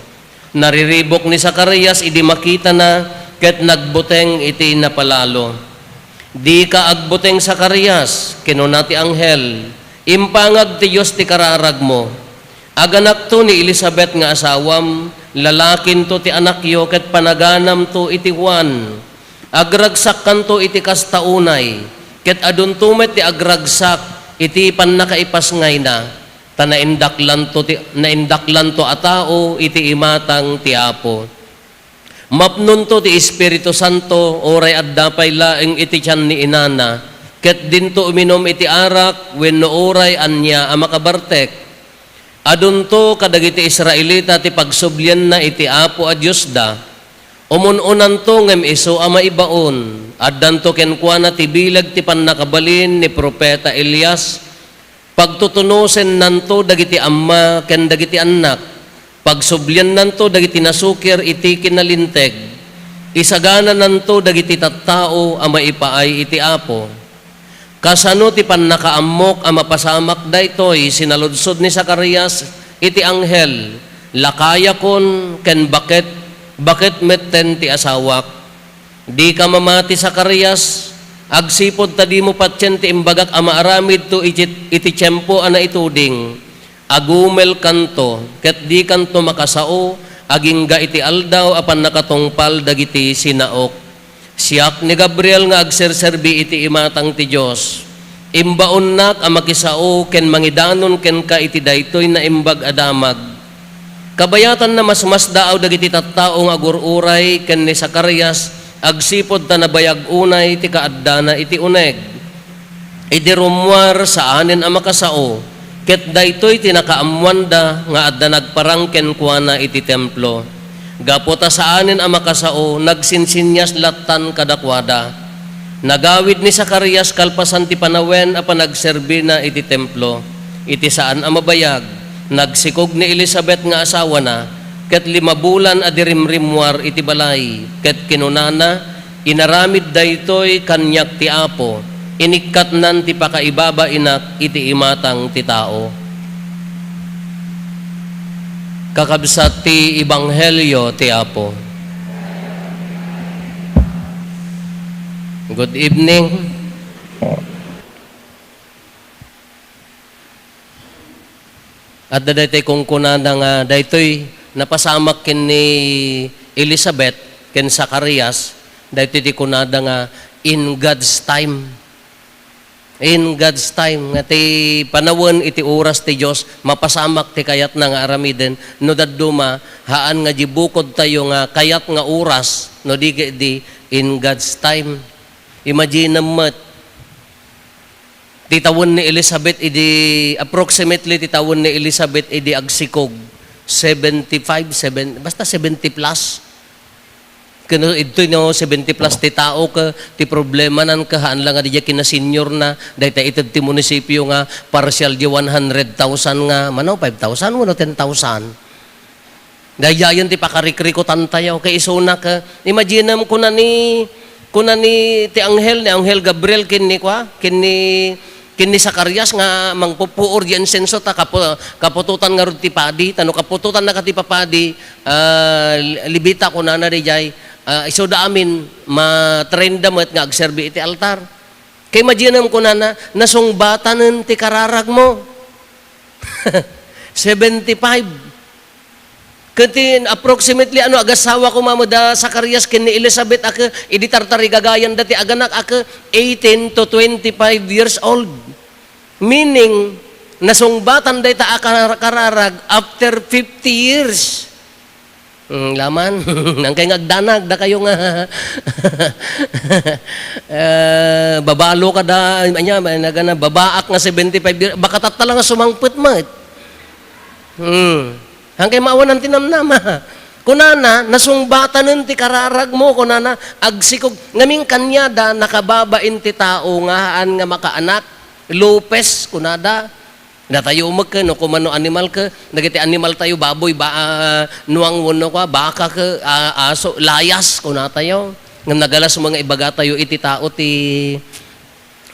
Nariribuk ni Zacarias idi makitana, ket nagbuteng iti napalalo. "Dika agbuteng, Zacarias," kinuna ti anghel. "Impangag ti Dios ti kararagmo. Aganakto ni Elisabet nga asawam, lalakinto ti anakyo ket panaganamto iti Juan. Agragsakkanto iti kasta unay, ket adunto met ti agragsak iti pannakaipasngayna, ta naindaklanto ti, naindaklanto a tao iti imatang ti Apo." Mapnonto ti Espiritu Santo, uray adda pay laeng iti tian ni inana, ket dinto uminum iti arak wenno uray ania a makabartek. Adunto kadagiti Israelita ti pagsublianna iti Apo a Diosda. Umun-unanto ngem isu a maibaon. Addanto kenkuana ti bileg ti pannakabalin ni Profeta Elias. Pagtutunosennanto dagiti amma ken dagiti annak. Pagsubliannanto dagiti nasukir iti kinalinteg. Isaganananto dagiti tattao a maipaay iti Apo. Kasano ti pannakaammok a mapasamak daytoy sinaludsod ni Zacarias iti anghel, "Lakayakon ken baket, baket metten ti asawak?" Dika mamati, Zacarias, agsipud ta dimo patien ti imbagak a maaramidto iti, iti tiempo a naituding. Agumelkanto, ket dikanto makasao agingga iti aldaw a pannakatungpal dagiti sinaok. Siak ni Gabriel nga agserserbi iti imatang ti Dios. Imbaonnak a makisao ken mangidanon kenka iti daytoy naimbag a damag. Kabayatanna, masmasdaaw dagiti tattao nga agur-uray ken ni Zacarias agsipud ta nabayag unay ti kaaddana iti uneg. Idi rummuar, saanen a makasao, ket daytoy ti nakaammoanda nga adda nagparang kenkuana iti templo. Gapu ta saanen a makasao, nagsinsinnias lattan kadakuada. Nagawid ni Zacarias kalpasan ti panawen a panagserbina iti templo. Iti saan a mabayag, nagsikog ni Elisabet nga asawana, ket lima bulan a dirimrimmuar iti balay, ket kinunana, "Inaramid daytoy kaniak ti Apo, inikkatnan ti pakaibabainak iti imatang ti tao." Kakabsat ti Ebanghelio ti Apo. Good evening. Adda daytoy kunkunada nga daytoy napasamak ken ni Elisabet ken Zacarias, daytoy ti kunada nga in God's time. In God's time, nga ti panawen iti oras ti Dios, mapasamak ti kayatna nga aramiden, no dadduma, haan nga di bukod tayo nga kayat nga oras, no di ket di in God's time. Imaginem met, ti tawen ni Elizabeth idi, approximately ti tawen ni Elizabeth idi agsikog, seventy-five, seven, basta seventy plus. Kano idtoy no seventy plus ti tao ket ti problema nan ket haan la nga diay kinasenior na, dayta ited ti munisipio nga partial di one hundred thousand nga, mano, five thousand wenno ten thousand. Daydiayen ti pakarikrikutan tayo. Kay isuna ket, imaginem, kuna ni, kuna ni ti anghel, ni anghel Gabriel, ken ni, kua, ken ni, ken ni Zacarias nga mangpupuor di insenso ta kapu-, kaputotan ngarud ti padi, ta no kaputotan na ka ti papadi, ah, li-, libita, kunana diay, ah, isuda amin, matrain da met nga agserbi iti altar. Kay imaginem, kunana, nasungbatanen ti kararagmo. Seventy-five. Ket ti approximately, ano, agasawa koma met da Zacarias ken ni Elizabeth a ket idi tartarigagayanda ti aganak a ket eighteen to twenty-five years old. Meaning, nasungbatan dayta a kar-, kararag after fifty years. Hmm, laman. Nangkay nga agdanag, dakayo nga, eh, babalo ka da, anya, nagana, babaak nga seventy-five years, baka tatta la nga sumangpet met. Hmm. Hangkay maawanan ti namnama. Kunana, nasungbatanen ti kararagmo, kunana, agsikog. Ngamin kaniada, nakababain ti tao nga haan nga makaanak. Lupes, kunada. Datayo met ket, no, kumano animal ket, dagiti animal tayo, baboy, ba, ah, nuang wenno kua, baka ket, ah, aso, layas, kunatayo. Ngem nagalas mo nga ibaga tayo iti tao ti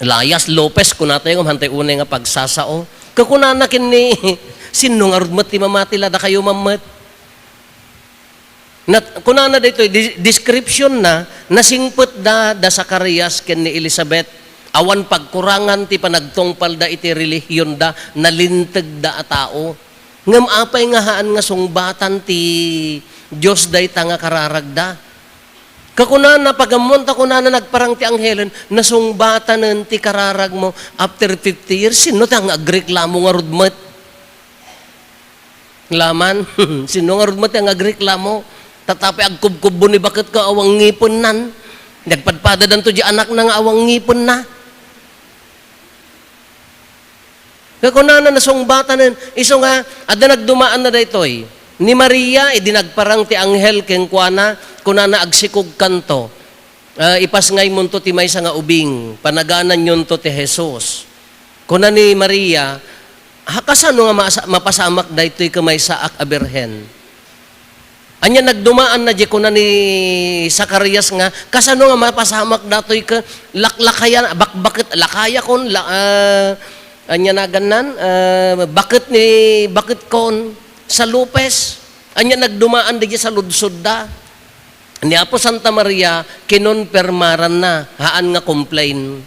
layas, lupes, kunatayo, ngem hantay unay nga pagsasao. Kakunana ken ni, sinno ngarud met ti mamati la dakayo man met? Nat-, kunana daytoy, di-, description na, nasingpetda da Zacarias ken ni Elizabeth. Awan pagkurangan ti panagtungpalda iti relihionda, nalintegda a tao. Ngem apay nga haan nga sungbatan ti Dios dayta nga kararagda? Kakunana, pagammuan ta kunana, nagparang ti anghelen, nasungbatanen ti kararagmo after fifty years. Sinno ti nga agreklamo ngarud met? Laman, sinno ngarud met nga agreklamo? Tatapay agkubkubbo ni baket ka awan ngipennan. Nagpadpadadanto di anakna nga awan ngipenna. Kakunana nasungbatanen, isu nga, adda nagdumaanna daytoy. Ni Maria, idi nagparang ti anghel kenkuana, kunana, "Agsikogkanto. Ah, ipasngaymonto ti maysa nga ubing, panagananyonto ti Jesus." Kuna ni Maria, "Ha, kasano nga masa-, mapasamak daytoy ket maysaak a birhen?" Ania nagdumaanna di kuna ni Zacarias nga, "Kasano nga mapasamak datoy ket laklakayan, bakbaket, lakayakon, la-, ah, ania nagannan, ah, baket ni, baketkon, sa lupes?" Ania nagdumaan di saludsodda. Ni Apo Santa Maria, kinonpermaranna, haan nga complain.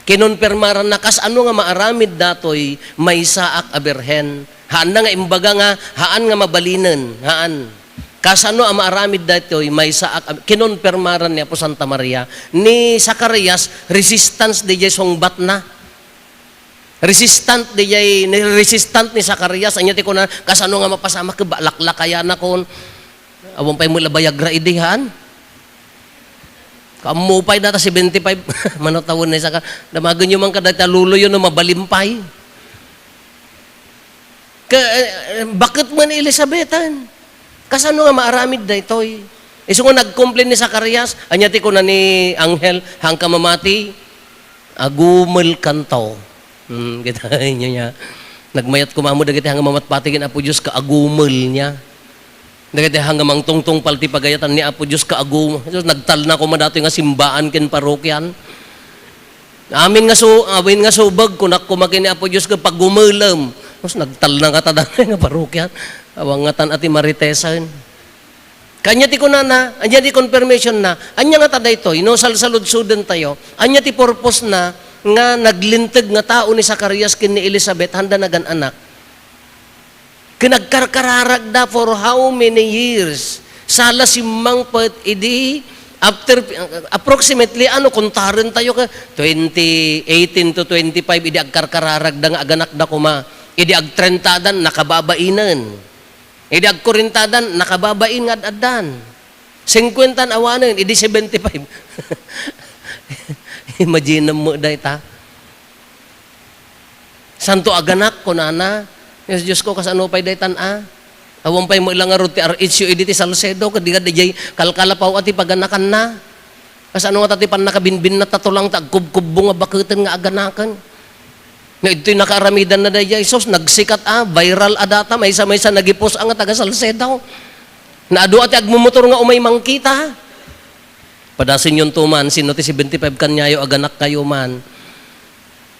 Kinonpermaranna, "Kasano nga maaramid datoy maysaak a birhen?" Haanna nga imbaga nga, "Haan nga mabalinen, haan." Kasano a maaramid datoy maysaak a, kinonpermaran ni Apo Santa Maria. Ni Zacarias, resistance diay sungbatna. Resistant, dijay, ni-, resistant ni Zacarias, anya ti kuna, "Kasano nga mapasamak, ba-, laklakayanakon?" Awan pay met la bayagra idi, han? Kaammo pay data seventy-five, manatawen ni Zacarias. Damagenyo man kada ta luloyo no mabalin pay. Ka, eh, baket man ni Elisabetan. Kasano nga maaramid daytoy? Isu nga nag-complain ni Zacarias, anya ti kuna ni anghel, "Haanka mamati, agumelkanto." Hmm, kita inyo niya. Nagmayat koma met dagiti hanga mamatpati ken Apo Dios ka agumel niya. Dagiti hanga mangtungtungpal ti pagayatan ni Apo Dios ka agumel. Jesus, nagtalna koma datoy nga simbaan ken parokian. Amin nga su-, amin nga subag, kunak koma ken ni Apo Dios nga pagumelem. Tapos nagtalna ngata dagiti nga parokian. Awang ngatan a ti Maritesan. Kanya ti kunana, anya ti confirmation na, anya ngata daytoy, no, salsaludsoden tayo, anya ti purpose na nga naglinteg nga tao ni Zacarias ken ni Elizabeth, handa nagan-anak. Ken agkarkararagda for how many years? Sala simmangpet idi, after, approximately, ano, kuntaren tayo ka, twenty eighteen to twenty-five, idi agkarkararagda nga aganakda koma. Idi agtrentadan, nakababainen. Idi agkurintadan, nakababain nga ad-addan. Singkuentan awanen, idi seventy-five. Imagine mo dayta. Santo aganak, kunana. Yes, Diyos ko, kasano pay daytan a? Awan pay met la ngarud ti R H U idi ti Salcedo, kadi nga dijay kalkalapaw a ti paganakanna. Kasano nga ta ti pannakabinbinnat ta tulang ta agkubkubbo nga baketen nga aganaken? Nga idtoy nakaaramidan na daydiay, sus, nagsikat a, viral a data, maysa-maysa nagipos a nga taga Salcedo. Naadu a ti agmumotor nga umay mangkita. Padasenyon to man, sino ti seventy-five kaniayo, aganak kayo man.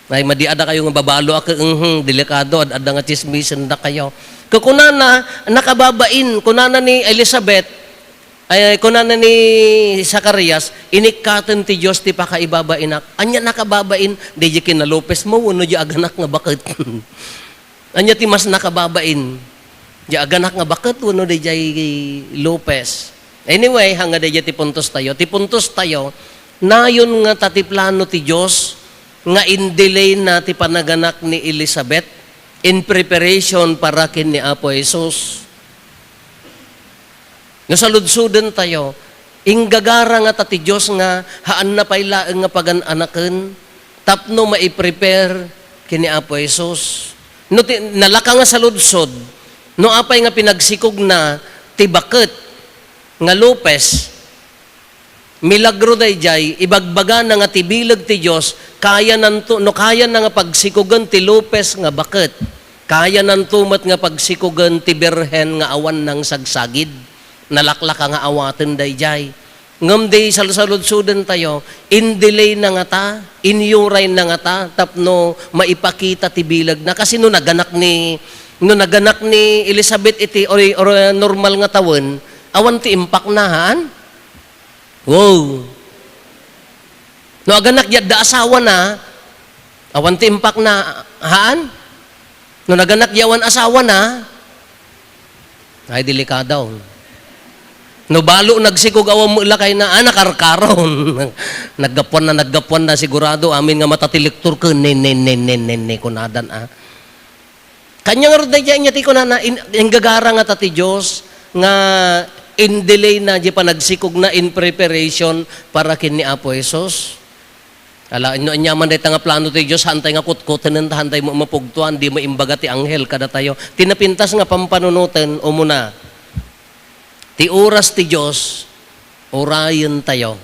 Ay, madi a dakayo nga babalo a ke-, mhm, delikado, ad-adda nga tsismisen dakayo. Kakunana, nakababain, kunana ni Elizabeth, ay, kunana ni Zacarias, "Inikkaten ti Dios ti pakaibabainak." Ania nakababain, di di kina Lopez mo, wenno di aganak nga baket. Ania ti mas nakababain? Di aganak nga baket wenno di jay Lopez? Anyway, hanga di ti puntos tayo. Ti puntos tayo, nayon nga ta ti plano ti Dios nga in-delay na ti panaganak ni Elizabeth in preparation para ken ni Apo Jesus. No saludsoden tayo, inggagara ngata ti Dios nga haanna pay laeng nga pagan-anaken tapno maiprepare ken ni Apo Jesus. No ti, nalaka nga saludsod, no apay nga pinagsikogna ti baket nga Lopez, milagro daydiay, ibagbagana nga ti bileg ti Dios, kayananto, no kayana nga pagsikogen ti Lopez nga baket, kayananto met nga pagsikogen ti Birhen nga awan nangsagsagid. Nalaklaka nga awaten daydiay. Ngem di salsaludsoden tayo, in-delay na ngata, inyuray na ngata, tapno maipakita ti bileg na. Kasi no naganak ni, no naganak ni Elizabeth iti, or, or normal nga tawen, awan ti impact na, haan? Wow! No aganak di adda asawana, awan ti impact na, haan? No naganak di awan asawana, ay, delikado. No balo nagsikog awan met lakay na, ah, nakarkaron. Naggapuan na, naggapuan na, sigurado, amin nga mata ti lektor ken, ne, ne, ne, ne, ne, ne, kunadan, ah. Kanya nga rod daydiay nya ti kunana, in-, inggagara ngata ti Dios nga in-delay na di panagsikogna in preparation para ken ni Apo Jesus. Ala, no aniaman dayta nga plano ti Dios, haantay nga kutkutenen, ta haantay mo mapugtuan, di maimbaga ti anghel kadatayo. Ti napintas nga pampanunoten, umuna, ti oras ti Dios, urayen tayo.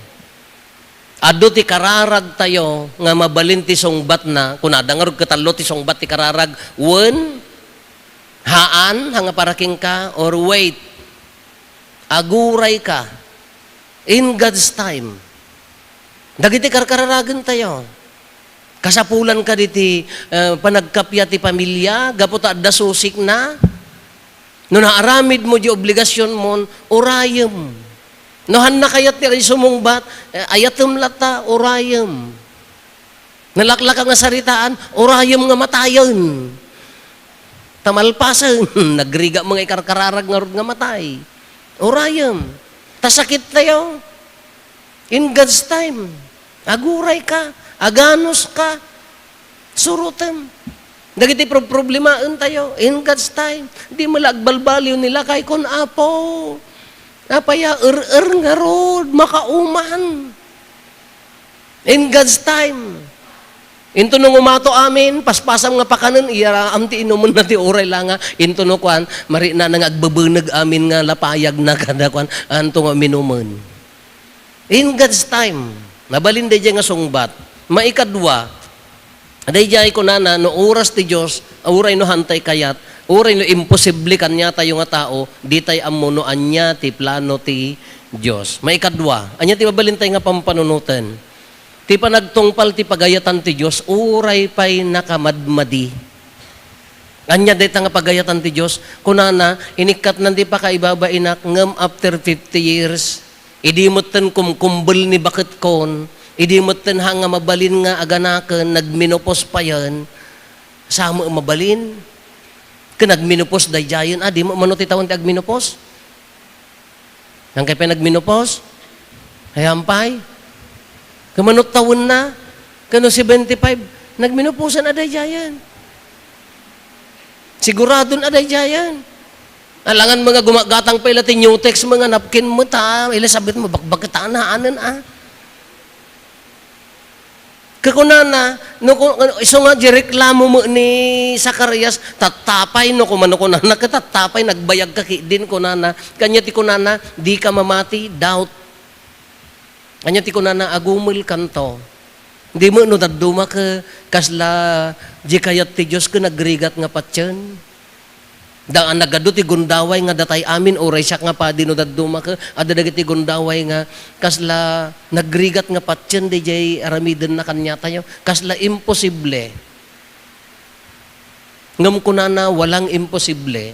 Adu ti kararag tayo nga mabalin ti sungbatna, kunada ngarud ket tallo ti sungbat ti kararag, wen, haan, hanga para kenka, or wait, aguray ka, in God's time. Dagiti karkararagen tayo. Kasapulan ka diti, eh, panagkappia ti pamilia, gapu ta adda susikna. No naaramid mo di obligasion mon, urayem. No hanna kayat ti sumungbat, eh, ayatem latta, urayem. Nalaklaka nga saritaan, urayem nga matayen. Ta malpasen, nagrigat nga ikarkararag ngarud nga matay. Urayem. Ta sakit tayo. In God's time, aguray ka, aganus ka. Surotem. Dagiti pro-, problemaentayo, in God's time. Di met la agbalbaliw ni lakay kon, "Apo, apay a er-er ngarud, makauman." In God's time. Into no ngumato amin, paspasam nga pakanen, iyaram ti inumenna ti uray la nga, into no kuan, mariknana nga agbebeneg amin nga lapayagna kada kuan, anto nga uminumen. In God's time, nabalin daydiay nga sungbat. Maikadua, daydiay kunana, no oras ti Dios, uray no hantay kayat, uray no imposible kaniatayo nga tao, ditay ammo no ania ti plano ti Dios. Maikadua, ania ti mabalintay nga pampanunoten? Ti panagtungpal ti pagayatan ti Dios, uray pay nakamadmadi. Ania dayta nga pagayatan ti Dios? Kunana, "Inikkatnan ti pakaibabainak, ngem after fifty years, idi metten kumkumbel ni baketkon, idi metten ha nga mabalin nga aganaken, nagmenopause payen, sa met mabalin?" Ken nagmenopause daydiayen, a, di met mano ti tawen ti agmenopause? Nangkay pay nagmenopause? Ayan pay. Kumano tawenna? Kano seventy-five? Nagmenopause a daydiayen. Siguradon a daydiayen. Alangan mga gumagatang pay la ti Nutex, mga napkin mo ta, Elizabeth mo, bakbaketana, anen, a. Kakunana, no, ku-, isu nga di reklamo met ni Zacarias, tattapay, no, kumano kunana, ket tattapay, nagbayag ka ki-, din kunana, kanya ti kunana, "Di ka mamati, doubt." Kanya ti kunana, "Agumel kanto." Di met no dadduma ke, kasla, di kayat ti Dios ke nagrigat nga patien. Da, nagadu ti gundaway nga datay amin, uray siak nga padi no dadduma ke, adda dagiti gundaway nga kasla nagrigat nga patien daydiay aramidenna kaniatayo. Kasla imposible. Ngem kunana, "Walang imposible."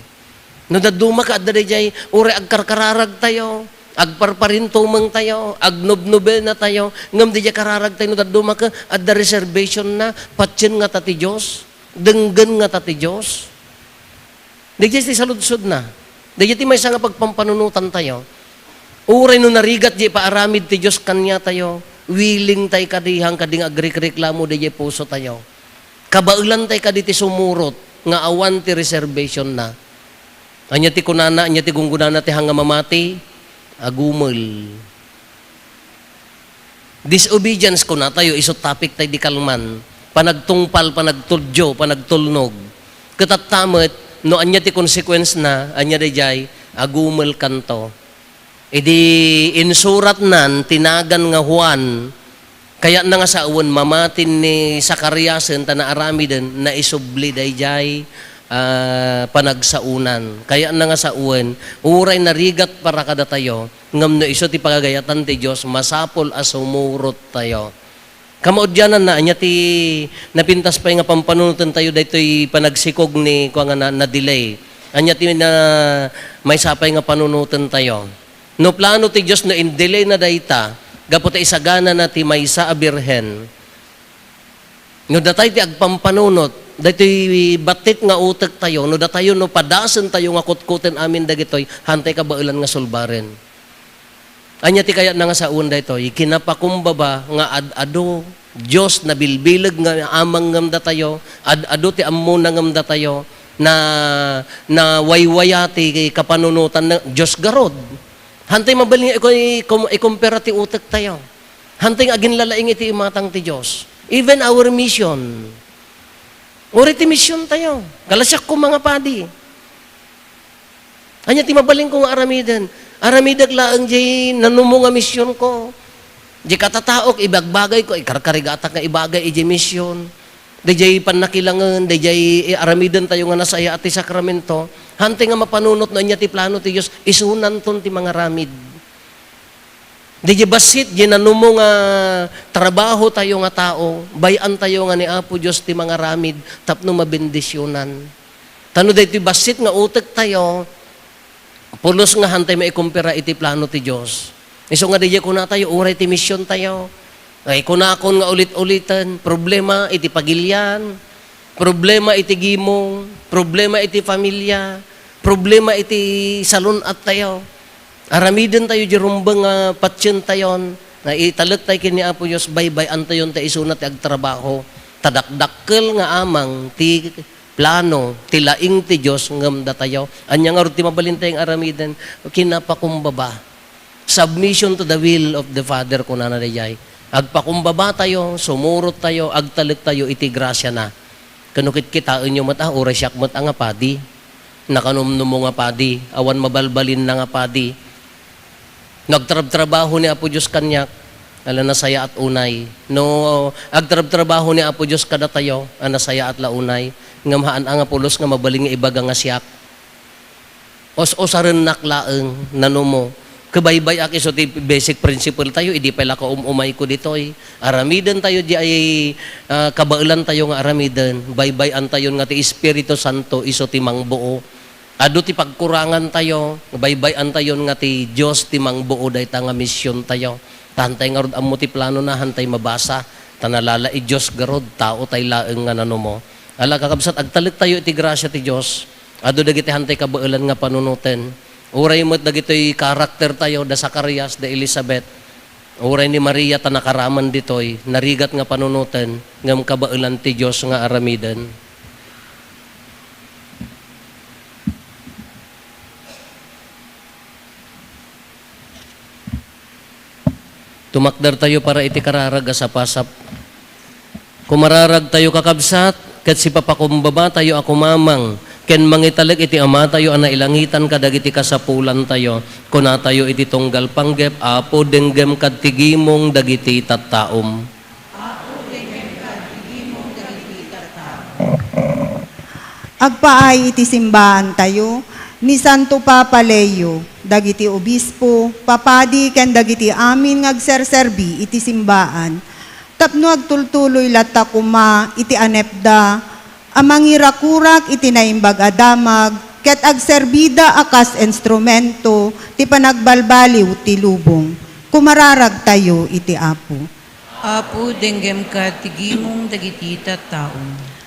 No dadduma ke, adda daydiay, uray agkarkararagtayo, agparparintumengtayo, agnobnobenatayo, ngem daydiay kararagtayo, no dadduma ke, adda reservation na, patien ngata ti Dios, denggen ngata ti Dios. Daydiay ti saludsodna. Daydiay ti maysa nga pagpampanunotantayo. Uray no narigat di paaramid ti Dios kaniatayo, willing tay kadi, han kadi nga agrikreklamo daydiay pusotayo. Kabaelan tay kadi ti sumurot nga awan ti reservation na. Ania ti kunana, ania ti gunggonana ti han nga mamati? Agumel. Disobedience, kunatayo, isu topic tay di kalman. Panagtungpal, panagtudyo, panagtulnog. Ket tatta met, no ania ti consequence na, ania daydiay, agumel kanto. Idi insuratnan ti nagan nga Juan, kayatna nga sawen, mamatin ni Zacariasen ta naaramiden, naisubli daydiay, ah, panagsaonan. Kayatna nga sawen, uray narigat para kadatayo, ngem no isu ti pagagayatan ti Dios, masapul a sumurottayo. Kamaudiananna, ania ti napintas pay nga pampanunoten tayo daytoy panagsikog ni, kua nga na, na-delay? Ania ti na, maysa pay nga panunoten tayo? No plano ti Dios, no in-delay na dayta, gapu ta isaganana ti maysa a birhen. No datay ti agpampanunot, daytoy battit nga utek tayo, no datayo, no padasen tayo nga kutkoten amin dagitoy, hantay kabaelan nga sulbaren. Ania ti kayatna nga sawen daytoy? Kinapakumbaba nga ad-ado Dios nabilbileg nga amang ngem datayo, ad-ado ti ammona ngem datayo, na, nawaywaya ti kapanunotan na Dios garud. Hantay mabalin nga iku-, ikum-, ikumpara ti utek tayo. Hantay nga aginlalaing iti imatang ti Dios. Even our mission. Uray ti mission tayo. Kalasiak ko, mga padi. Ania ti mabalinko nga aramiden? Aramidek laeng diay nanumo nga misionko. Diay katataok, ibagbagayko, ikarkarigatak nga ibagay idiay mision. Daydiay pannakilangen, daydiay aramiden tayo nga nasaya ti sakramento. Hantay nga mapanunot no ania ti plano ti Dios, isunanton ti mangaramid. Daydiay bassit, diay nanumo nga trabaho tayo nga tao, bay-an tayo nga ni Apo Dios ti mangaramid tapno mabendisionan. Ta no daytoy bassit nga utek tayo, pulos nga hantay maikumpara iti plano ti Dios. Isu nga daydiay kuna tayo, uray ti mission tayo. Ay, kunakon nga ulit-uliten, problema iti pagilian, problema iti gimong, problema iti familia, problema iti salun-at tayo. Aramiden tayo di rumbeng nga patien tayon, nga italek tayo ken ni Apo Dios, baybay-an tayon ta isuna ti agtrabaho. Ta dakdakkel nga amang ti plano, ti laing ti Dios ngem datayo. Ania ngarud ti mabalintayo nga aramiden? Kinapakumbaba. Submission to the will of the Father, kunana daydiay. Agpakumbabatayo, sumurottayo, agtalektayo iti grasiana. Ken no kitkitaenyo met, ah, uray siak met a nga padi. Nakanumnumo nga padi, awan mabalbalinna nga padi. No agtrabtrabaho ni Apo Dios kaniak, ala, nasayaat unay. No agtrabtrabaho ni Apo Dios kadatayo, a nasayaat la unay. Ngem haan a nga pulos nga mabalin nga ibaga nga siak. Us-usarennak laeng, nanumo. Kabaybay-ak isu ti basic principle tayo, idi pay la kaum-umayko ditoy. Aramiden tayo di ay, ah, kabaelan tayo nga aramiden. Baybay-an tayon nga ti Espiritu Santo isu ti mangbuo. Adu ti pagkurangan tayo, baybay-an tayon nga ti Dios ti mangbuo dayta nga mision tayo. Ta hantay ngarud ammo ti plano na, hantay mabasa. Ta nalala i Dios garud, tao tay laeng nga nanumo. Ala, kakabsat, agtalek tayo iti grasia ti Dios. Adu dagiti hantay kabaelan nga panunoten. Uray met dagitoy karakter tayo, da Zacarias, da Elizabeth. Uray ni Maria ta nakaraman ditoy, narigat nga panunoten, ngem kabaelan ti Dios nga aramiden. Tumakder tayo para iti kararag a sapasap. Kumararag tayo, kakabsat, ket sipapakumbaba tayo a kumamang ken mangitalek iti Ama tayo a nailangitan kadagiti kasapulan tayo. Kuna tayo iti tunggal panggep, Apo, denggem kad ti gimong dagiti tattaom. Agpaay iti simbaan tayo ni Santo Papa Leo, dagiti obispo, papadi, ken dagiti amin nga agserserbi iti simbaan, tapno agtultuloy latta koma iti anepda a mangirakurak iti naimbag a damag ket agserbida a kas instrumento ti panagbalbaliw ti lubong. Kumararagtayo iti Apo. Apo, denggem kad ti gimong dagiti tattaom.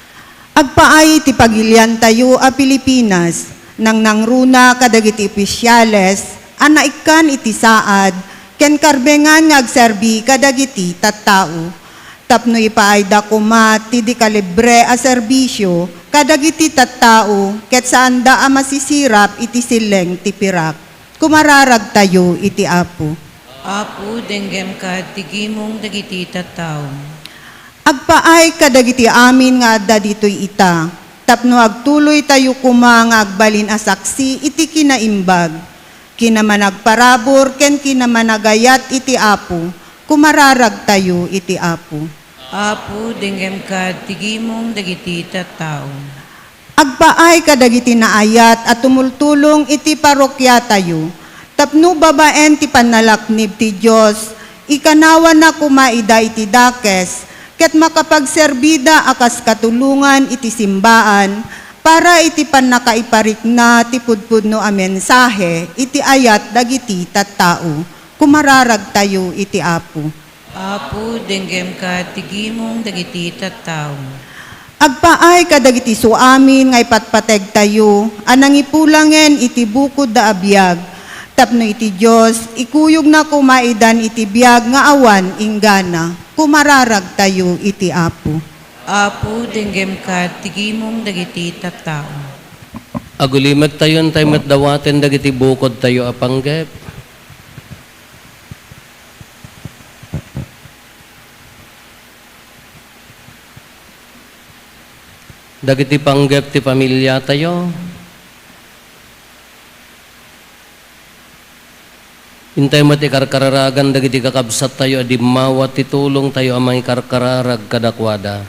Agpaay ti pagiliantayo a Pilipinas, nangnangruna kadagiti opisiales a naikkan iti saad ken karbengan nga agserbi kadagiti tattao, tapno ipaayda koma ti dekalibre a serbisio kadagiti tattao ket saanda a masisirap iti silleng ti pirak. Kumararagtayo iti Apo. Apo, denggem kad ti gimong dagiti tattao. Agpaay kadagiti amin nga adda ditoy ita, tapno agtuloytayo koma nga agbalin a saksi iti kinaimbag, kinamanagparabur ken kinamanagayat iti Apo. Kumararagtayo iti Apo. Apo, denggem kad ti gimong dagiti tattao. Agpaay kadagiti naayat a tumultulong iti parokiatayo, tapno babaen ti pannalaknib ti Dios, ikanawanna koma ida iti dakes, ket makapagserbida a kas katulongan iti simbaan para iti pannakaiparikna ti pudpudno a mensahe iti ayat dagiti tattao. Kumararagtayo iti Apo. Apo, denggem kad ti gimong dagiti tattao. Agpaay kadagiti suamin nga ipatpategtayo a nangipulangen iti bukodda a biag, tapno iti Dios, ikuyogna koma idan iti biag nga awan inggana. Kumararagtayo iti Apo. Apo, denggem kad ti gimong dagiti tattao. Agulimektayo, intay met dawaten dagiti bukodtayo a panggep. Dagiti panggep ti familiatayo. Intay met ikarkararagan dagiti kakabsattayo a dimmawa ti tulongtayo a mangikarkararag kadakuada.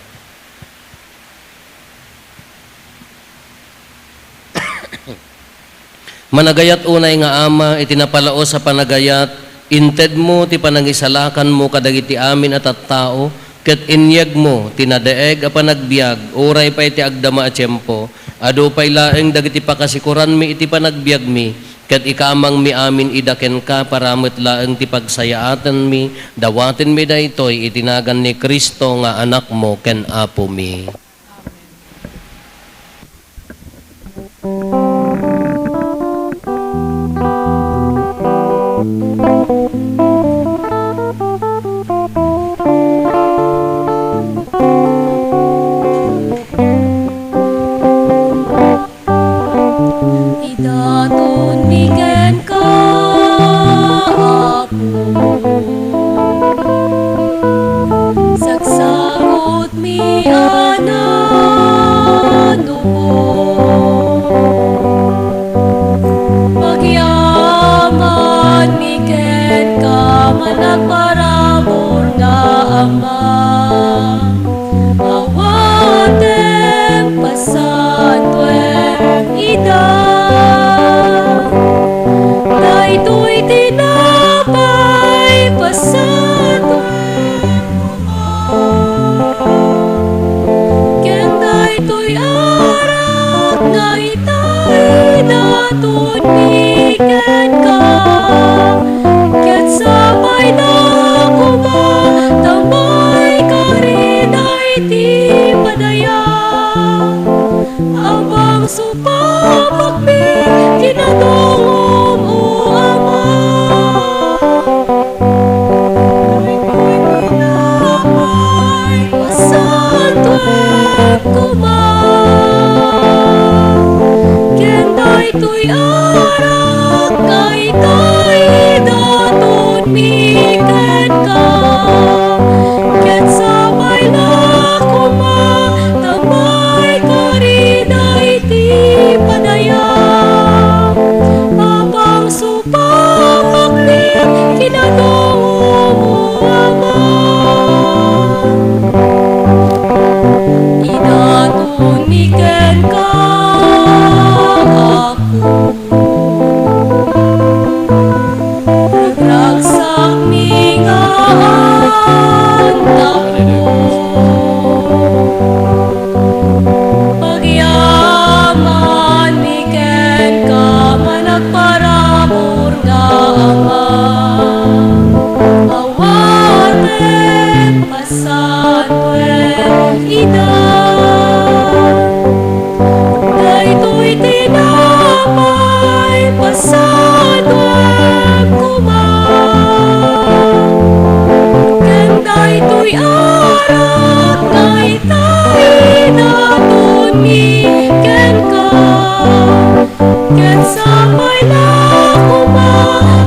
Managayat unay nga Ama, iti napalaos a panagayat, intedmo ti panangisalakanmo kadagiti amin a tattao, ket inyegmo ti nadeeg a panagbiag, uray pay ti agdama a tiempo. Adu pay laeng dagiti pakasikoranmi iti panagbiagmi, ket ikamangmi amin ida kenka para met laeng ti pagsayaatanmi. Dawatenmi daytoy iti nagan ni Cristo nga Anakmo ken Apomi. Agyamankami kenka, managparabur nga Ama. Awatem pasantoem ida. Daytoy tinapay, pasantoem koma. Ken daytoy arak nga itay idatonmi kenka, ket sapay la koma ta maikari daydi padaya. Apang supapakmi kinadungom, O Ama. Daytoy tinapay, pasantoem koma. Ken daytoy arak nga itay idatonmi kenka, ket sapay la koma ta maikari daydi padaya. Apang supapakmi kinadungom, O Ama. Idatonmi kenka, Apo. Ragsakmi nga antawko. Agyamanmi kenka, managparabur nga Ama. Awatem pasantoem ida. Daytoy tinapay, pasantoem koma. Ken daytoy arak nga itay idatonmi kenka, ket sapay la koma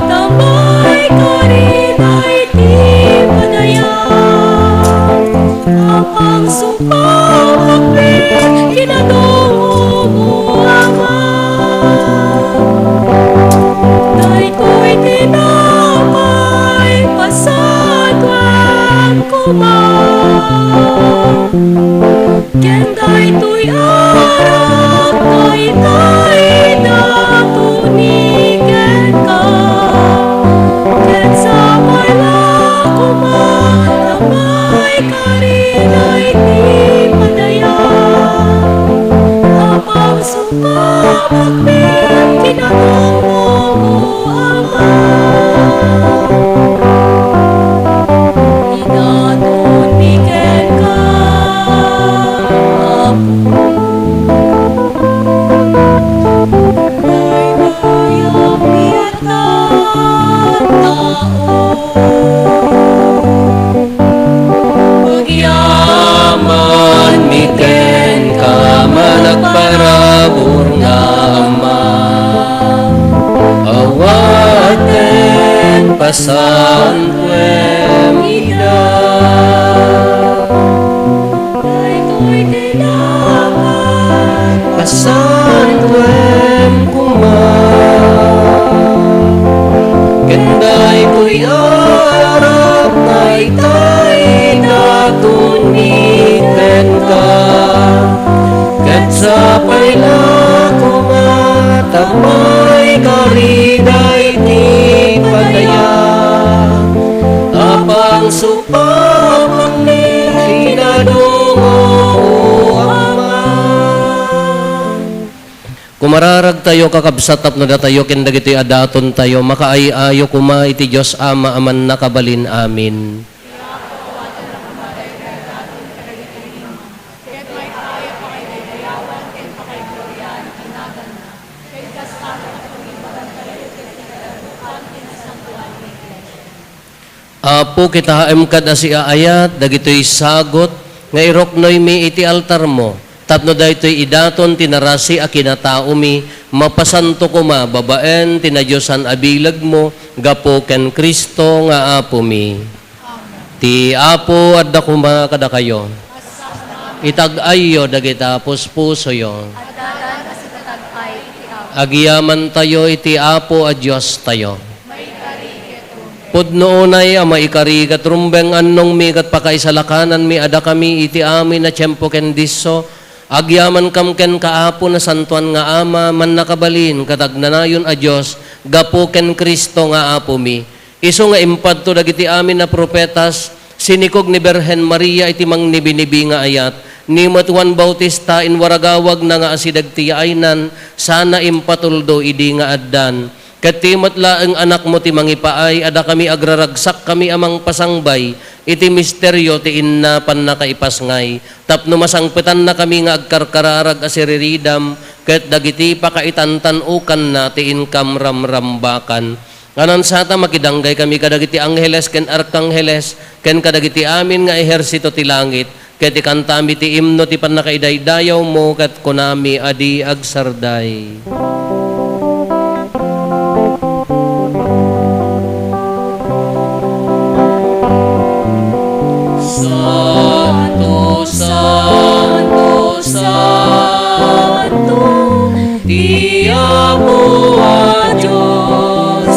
ta maikari daydi padaya. Apang supapakmi kinadungom, O Ama. Daytoy tinapay, pasantoem koma. Ken daytoy arak nga itay idatonmi kenka, ket sapay la koma ta maikari daydi padaya. Apang supapakmi kinadungom, O Ama. Idatonmi kenka, Apo. Daytoy arak nga itay idatonmi kenka, ket sapay la koma ta maikari daydi padaya. Apang supapakmi kinadungom, O Ama. Agyamanmi kenka, managparabur nga Ama. Awaten pasantoem ida. Daytoy tinapay, pasantoem koma. Ken daytoy arak nga itay idatonmi kenka, ket sapay la koma ta maikari daydi padaya. Apang supapakmi kinadungom, O Ama. Kumararagtayo, kakabsat, tapno datayo ken dagitoy a datontayo makaay-ayo koma iti Dios Ama a Mannakabalin. Amin. Apo, kitaem kad a siaayat dagitoy sagut nga iruknoymi iti altarmo, tapno daytoy idaton ti narasi a kinataomi, mapasanto koma babaen ti nadiosan a bilegmo gapu ken Cristo nga Apomi. Amen. Ti Apo adda koma kadakayo. Itag-ayyo dagita puspusoyo. Addadan a sipatag-ay iti Apo. Agyamantayo iti Apo a Diostayo. Maikari ket rumbeng. Pudno unay a maikari ket rumbeng, annongmi ket pakaisalakananmi a dakami iti amin a tiempo ken disso, agyamankam kenka, Apo, Nasantoan nga Ama, mannakabalin ket agnanayon a Dios, gapu ken Cristo nga Apomi. Isu nga impadto dagiti amin a profetas, sinikog ni Birhen Maria iti mangnibinibi nga ayat, ni met Juan Bautista, inwaragawagna nga asideg ti yaaynan, sana impatuldo idi nga addan. Ket ti met laeng Anakmo ti mangipaay a dakami agraragsakkami a mangpasangbay iti misterio ti inna pannakaipasngay, tapno masangpetannakami nga agkarkararag a siriridam ket dagiti pakaitantan-okanna ti inkam ramrambakan. Nganansata, makidanggay kami kadagiti angheles ken arkangheles ken kadagiti amin nga ehersito ti langit, ket ikantami ti imno ti pannakaidaydayawmo ket kunami a di agsarday. Santo, santo, santo, ti Apo a Dios,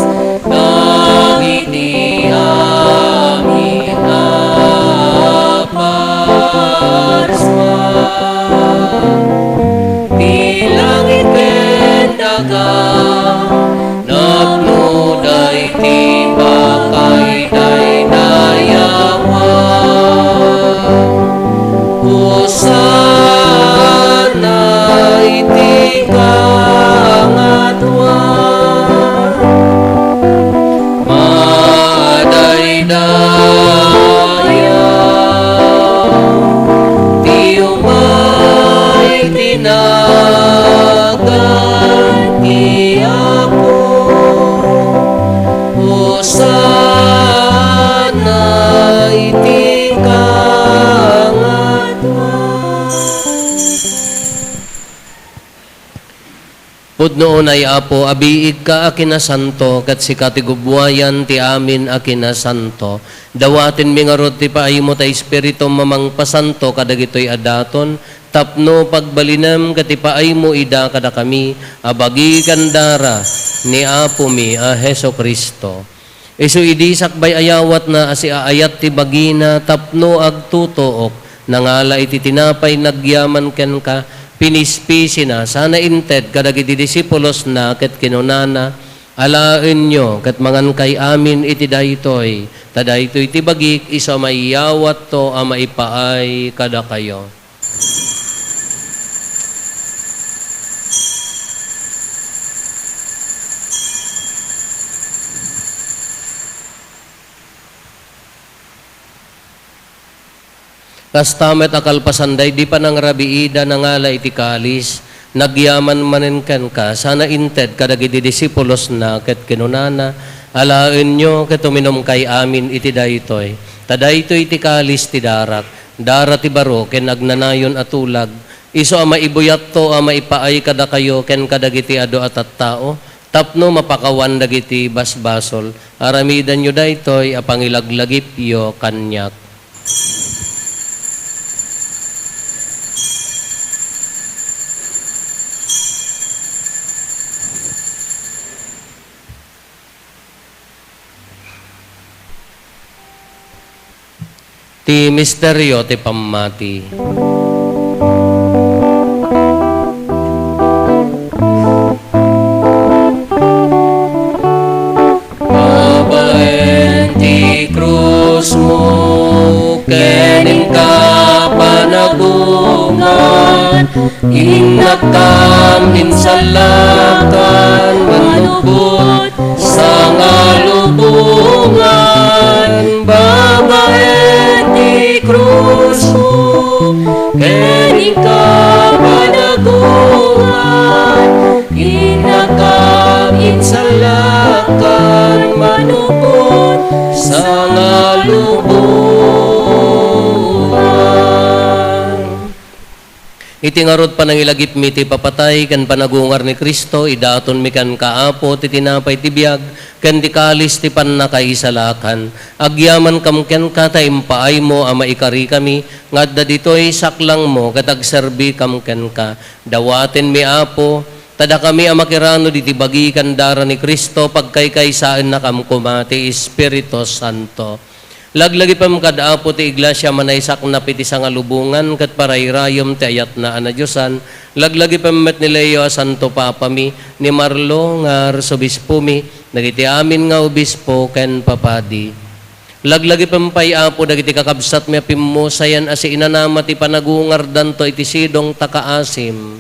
dagiti amin a parsua. Ti langit ken daga, napnoda iti pakaidaydayawan. Hosanna iti kangatoan. Madaydayaw ti umay ti nagan ti Apo. Hosanna iti kangatoan. Pudno unay, Apo, a biigka a kinasanto, ket sika ti gubbuayan ti amin a kinasanto. Dawatenmi ngarud ti paaymo ta Espiritum a mangpasanto kadagitoy a daton, tapno pagbalinem ket ipaaymo ida kadakami a bagi ken dara ni Apomi a Jesu-Cristo. Isu idi sakbay a yawatna a siaayat ti bagina tapno agtutuok, nangala iti tinapay nagyaman kenka, pinispisina, sana inted kadagiti disipulosna ket kinunana, "Alaenyo ket mangankay amin iti daytoy, ta daytoy ti bagik isu a maiyawatto a maipaay kadakayo." Kasta met a kalpasan daydi panangrabiida, nangala iti kalis, nagyaman manen kenka, sana inted kadagiti disipulosna ket kinunana, "Alaenyo ket uminumkay amin iti daytoy, ta daytoy ti kalis ti darak, dara ti baro ken agnanayon a tulag, isu a maibuyatto a maipaay kadakayo ken kadagiti adu a tattao, tapno mapakawan dagiti basbasol. Aramidenyo daytoy a pangilaglagipyo kaniak." Ti misterio ti pammati. Babaen ti krusmo ken inka panagungan, innakam insalakan manupot sangalubongan. Babaen ti krusmo ken inka panagungan, innakam insalakan manupot sangalubongan. Iti ngarud panangilagipmi ti papatay ken panagungar ni Cristo, idatonmi kenka, Apo, ti tinapay ti biag ken ti kalis ti pannakaisalakan. Agyamankam kenka ta impaaymo a maikarikami nga adda ditoy saklangmo ket agserbikam kenka. Dawatenmi, Apo, ta dakami a makiranod iti bagi ken dara ni Cristo, pagkaykaysaennakam koma ti Espiritu Santo. Laglagipem kad Apo ti iglesia a naisaknap iti sangalubongan ket parairayem ti ayatna a nadiosan. Laglagipem met ni Leo a Santo Papami, ni Marlo nga Arsobispomi, dagiti amin nga obispo ken papadi. Laglagipem pay, Apo, dagiti kakabsatmi a pimmusayan a siinanama ti panagungardanto iti sidong ta kaasim.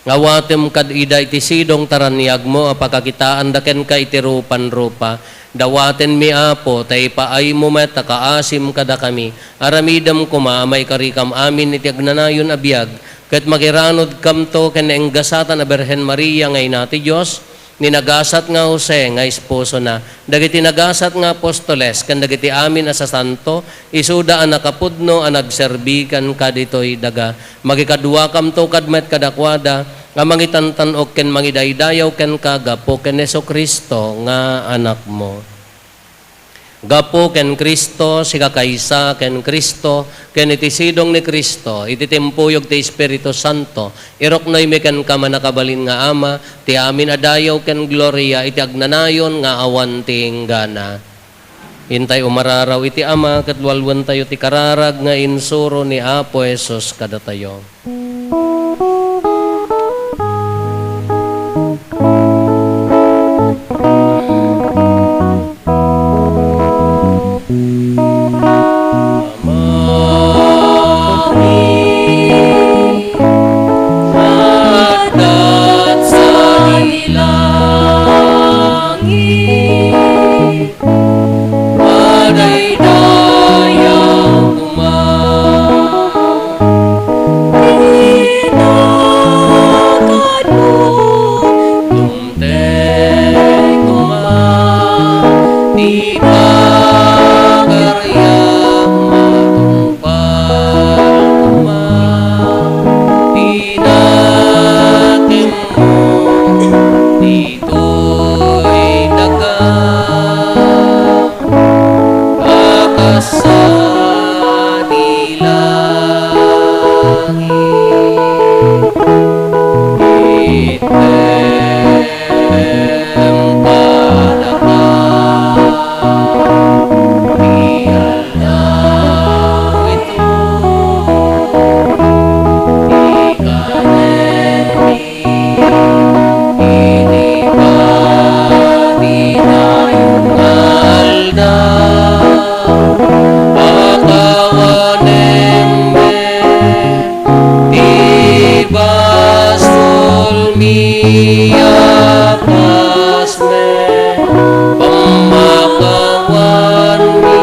Awatem kad ida iti sidong ta raniagmo a pakakitaanda kenka iti rupan-rupa. Dawatenmi, Apo, ta ipaaymo met a kaasim kadakami. Aramidem koma a maikarikam amin iti agnanayon a biag, ket makiranodkamto ken naenggasatan a Birhen Maria nga Ina ti Dios, ni nagasat nga Jose nga esposona, dagiti nagasat nga apostoles, ken dagiti amin a sasanto, isuda a nakapudno a nagserbi kenka ditoy daga. Makikaduakamto kad met kadakuada a mangitantan-ok ken mangidaydayaw kenka gapu ken Jesu-Cristo nga Anakmo. Gapu ken Cristo, sikakaysa ken Cristo, ken iti sidong ni Cristo, iti timpuyog ti Espiritu Santo, iruknoymi kenka, mannakabalin nga Ama, ti amin a dayaw ken gloria iti agnanayon nga awan ti inggana. Intay umararaw iti Ama ket walwentayo ti kararag nga insuro ni Apo Jesus kadatayo. Amami, adda sadi langit. Madaydayaw koma ti inakadmo, dumteng koma ti pagariam, matungpal koma ti nakemmo ditoy daga. A kas sadi langit, itdem kadaka ti aldaw ito, ti kanenmi. Iti padi nayon nga aldaw, pakawanem met ti basolmi a kas met pammakawanmi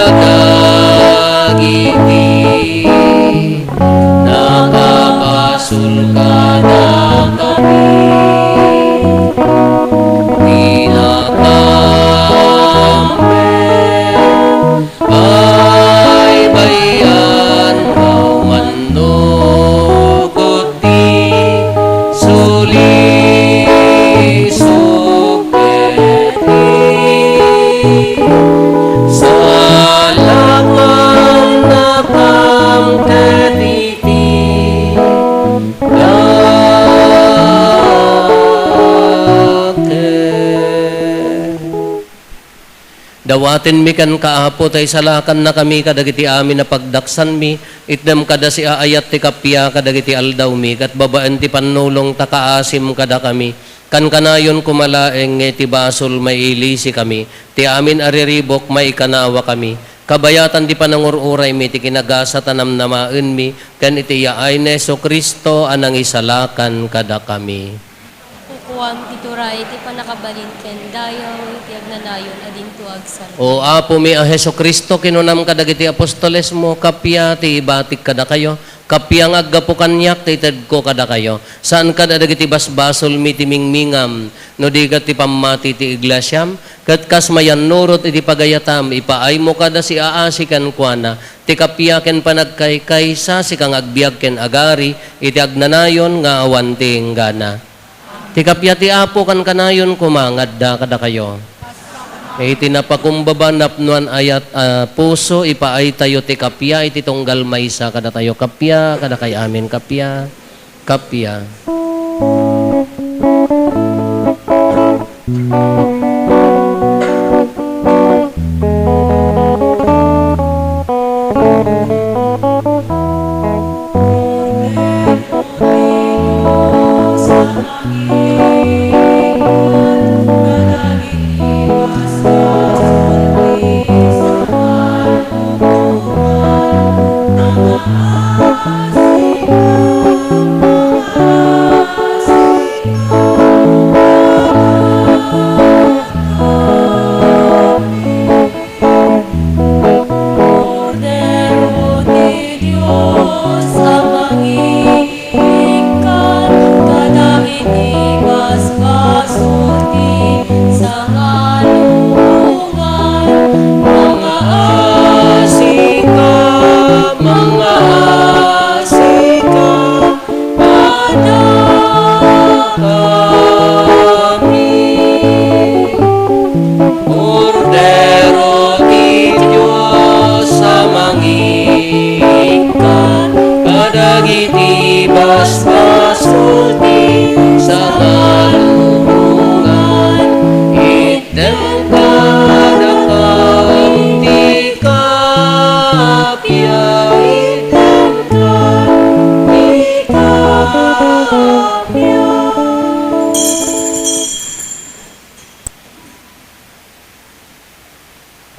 kadagiti nakabasol kadakami. Pinakaammo, baybay-an nga umannukot ti sulisog ket ti salamannakam ket iti dakes. Dawatenmi kenka, Apo, ta isalakannakami kadagiti amin a pagdaksanmi, itdem kada siaayat ti kappia kadagiti aldawmi, ket babaen ti pannulong ta kaasim kadakami. Kankanayon koma laeng nga iti basol mailisikami, ti amin a riribuk maikanawakami. Kabayatan ti panangur-uraymi ti kinagasat a namnamaenmi, ken iti yaay ni Jesu-Cristo a nangisalakan kadakami. Kukuam ti turay ti pannakabalin ken dayaw iti agnanayon a dinto agsarita. O Apomi a Jesu-Cristo, kinunam kadagiti apostolesmo, kappia ti ibatik kadakayo, kappia nga aggapu kaniak ti itedko kadakayo. Saan kad a dagiti basbasolmi ti mingmingam, no di ket ti pammati ti iglesiam, Ket kas mayannurot iti pagayatam, ipaaymo kada siaasi kenkuana ti kappia ken panagkaykaysa, sika nga agbiag ken agari iti agnanayon nga awan ti inggana. Ti kappia ti Apo kankanayon koma nga adda kadakayo. Iti napakumbaba, napnoan, ayat a puso, ipaaytayo ti kappia iti tunggal maysa kadatayo. Kappia kadakay amin, kappia. Kappia. Kordero ti Dios a mangikkan kadagiti basbasol ti sangalubongan, mangaasika, mangaasika. Kadakami, Kordero ti Dios a mangikkan kadagiti basbasol ti sangalubongan, ittem kadakami ti kappia, ittem kadakami ti kappia.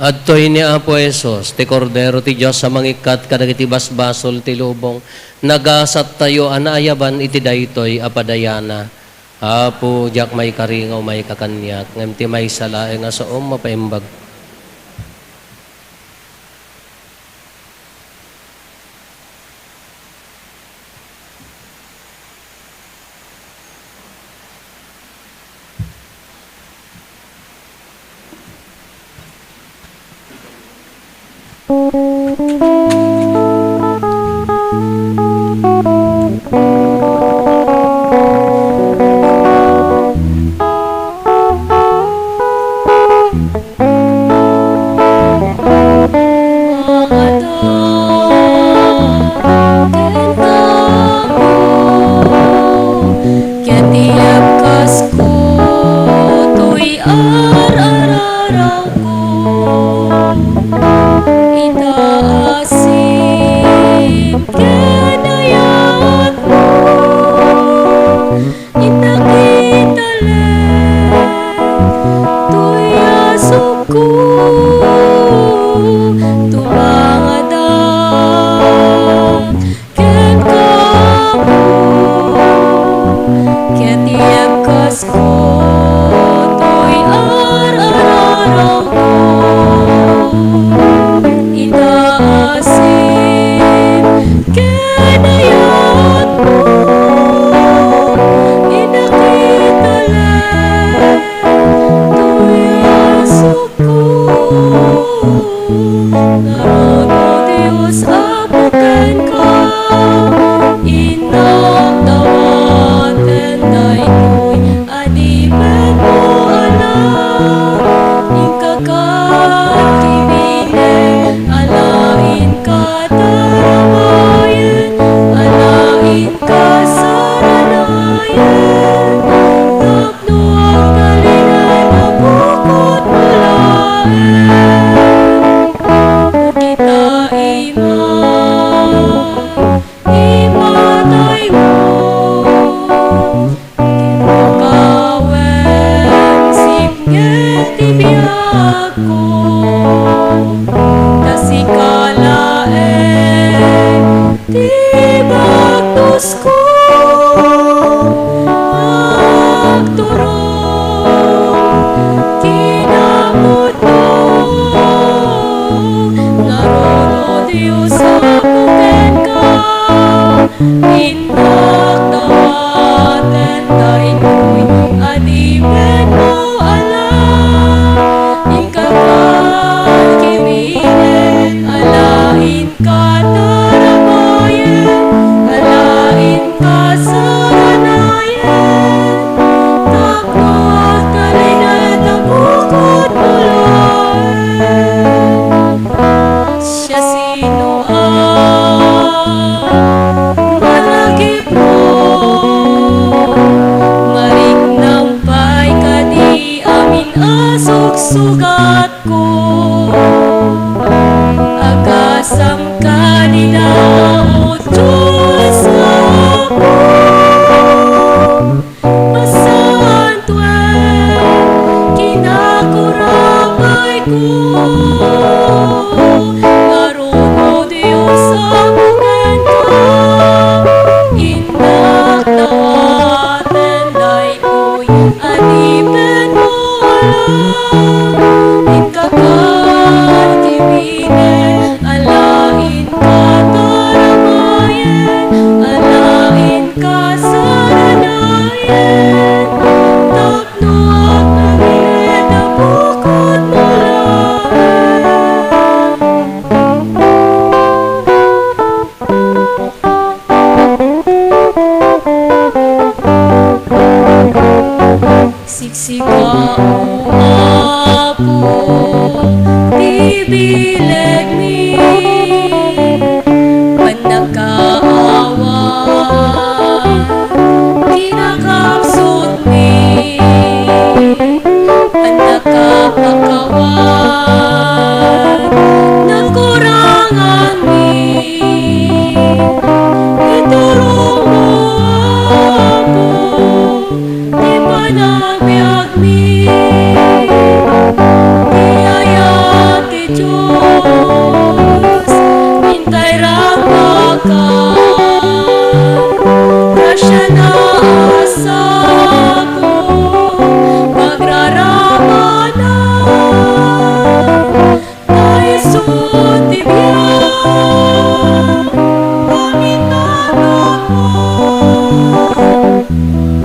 Adtoy ni Apo Jesus, ti Kordero ti Dios a mangikkat kadagiti basbasol ti lubong. Nagasattayo a naayaban iti daytoy a padayana. Apo, diak maikari nga umay ka kaniak, ngem ti maysa laeng a saom mapaimbag. Ket ti abkasko, toy ar-ararangko, ita asin ken ayatmo, innak italek toy asukko, tumangadak kenka, Apo, ket ti abkasko toy ar-ararangko, ita asin ken ayatmo, innak italek toy asukko. Ngarud, O Dios, Apo kenka, innak dawaten daytoy adipenmo a laeng. Inka ket ti binek a laeng katarabayen, a laeng kasaranayen. No agtalinaen a bukod mo laeng, dagita ima-, ipataymo. Ket makawen sipnget ti biagko, ta sika laeng ti bagtosko, agturong kinapudno. Ngarud, O Dios, Apo kenka, innak dawaten daytoy adipenmo a laeng. Sika, O Apo, ti bilegmi, pannakaawat, kinakapsutmi, pannakapakawan, nakuranganmi, iturongmo, Apo, ti panagbiagmi, ti ayat ti Dios, intay rambaka. Kasiana a sago, pagraramana, ta isu ti biag, amin a gapu,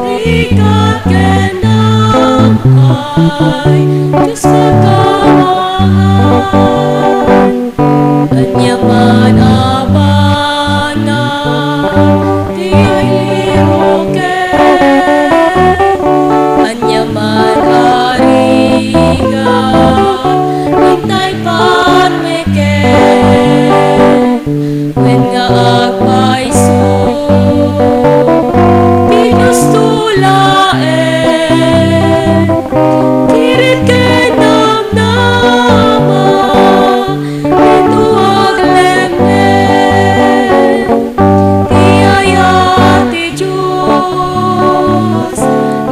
rigat ken amay, Dios a kabangan. Ania man a banag ti iliruken, ania man a rigat, intay parmeken, wen nga agpayso ti Diosto laeng, kirit ken namnama, dito aglemlem ti ayat ti Dios,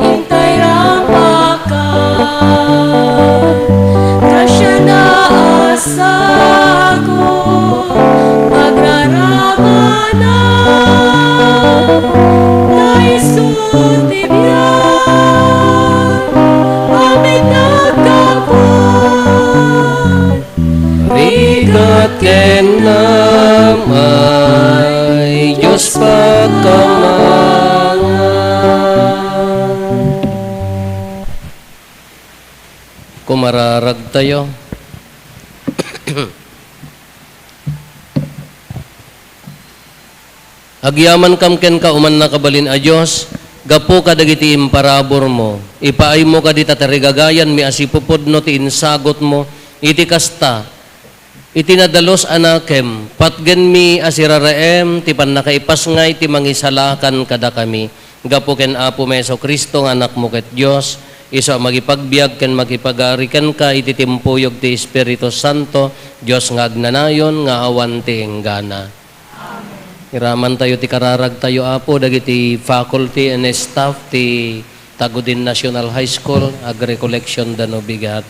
intay rambaka. Kasiana a sago, pagraramana, ta isu ti biag, amin a gapu, rigat ken amay, Dios pakamangan. Kumararagtayo. Agyamankam kenka, O mannakabalin a Dios, gapu kadagiti imparaburmo. Ipaaymo kadi ta tarigagayanmi a sipupudno ti insagutmo. Iti kasta, iti nadalus a nakem, patgenmi a siraraem ti pannakaipasngay ti mangisalakan kadakami. Gapu ken Apomi Jesu-Cristo nga Anakmo ket Dios, isu a makipagbiag ken makipagari kenka iti timpuyog ti Espiritu Santo, Dios nga agnanayon, nga awan ti inggana. Iramantayo ti kararagtayo, Apo, dagiti faculty and staff ti Tagudin National High School, Agri-Collection, Danubigat.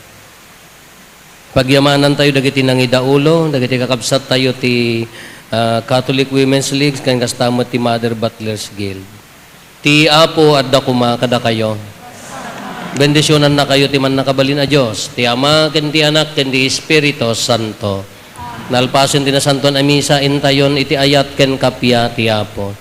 Pagyamanantayo dagiti nangidaulo, dagiti kakabsattayo ti, ah, Catholic Women's League, ken kasta met ti Mother Butlers Guild. Ti Apo adda koma kadakayo. Bendisionannakayo ti mannakabalin a Dios, ti Ama, ken ti Anak, ken ti Espiritu Santo. Nalpasen ti Nasantoan a Misa, intayon iti ayat ken kappia ti Apo.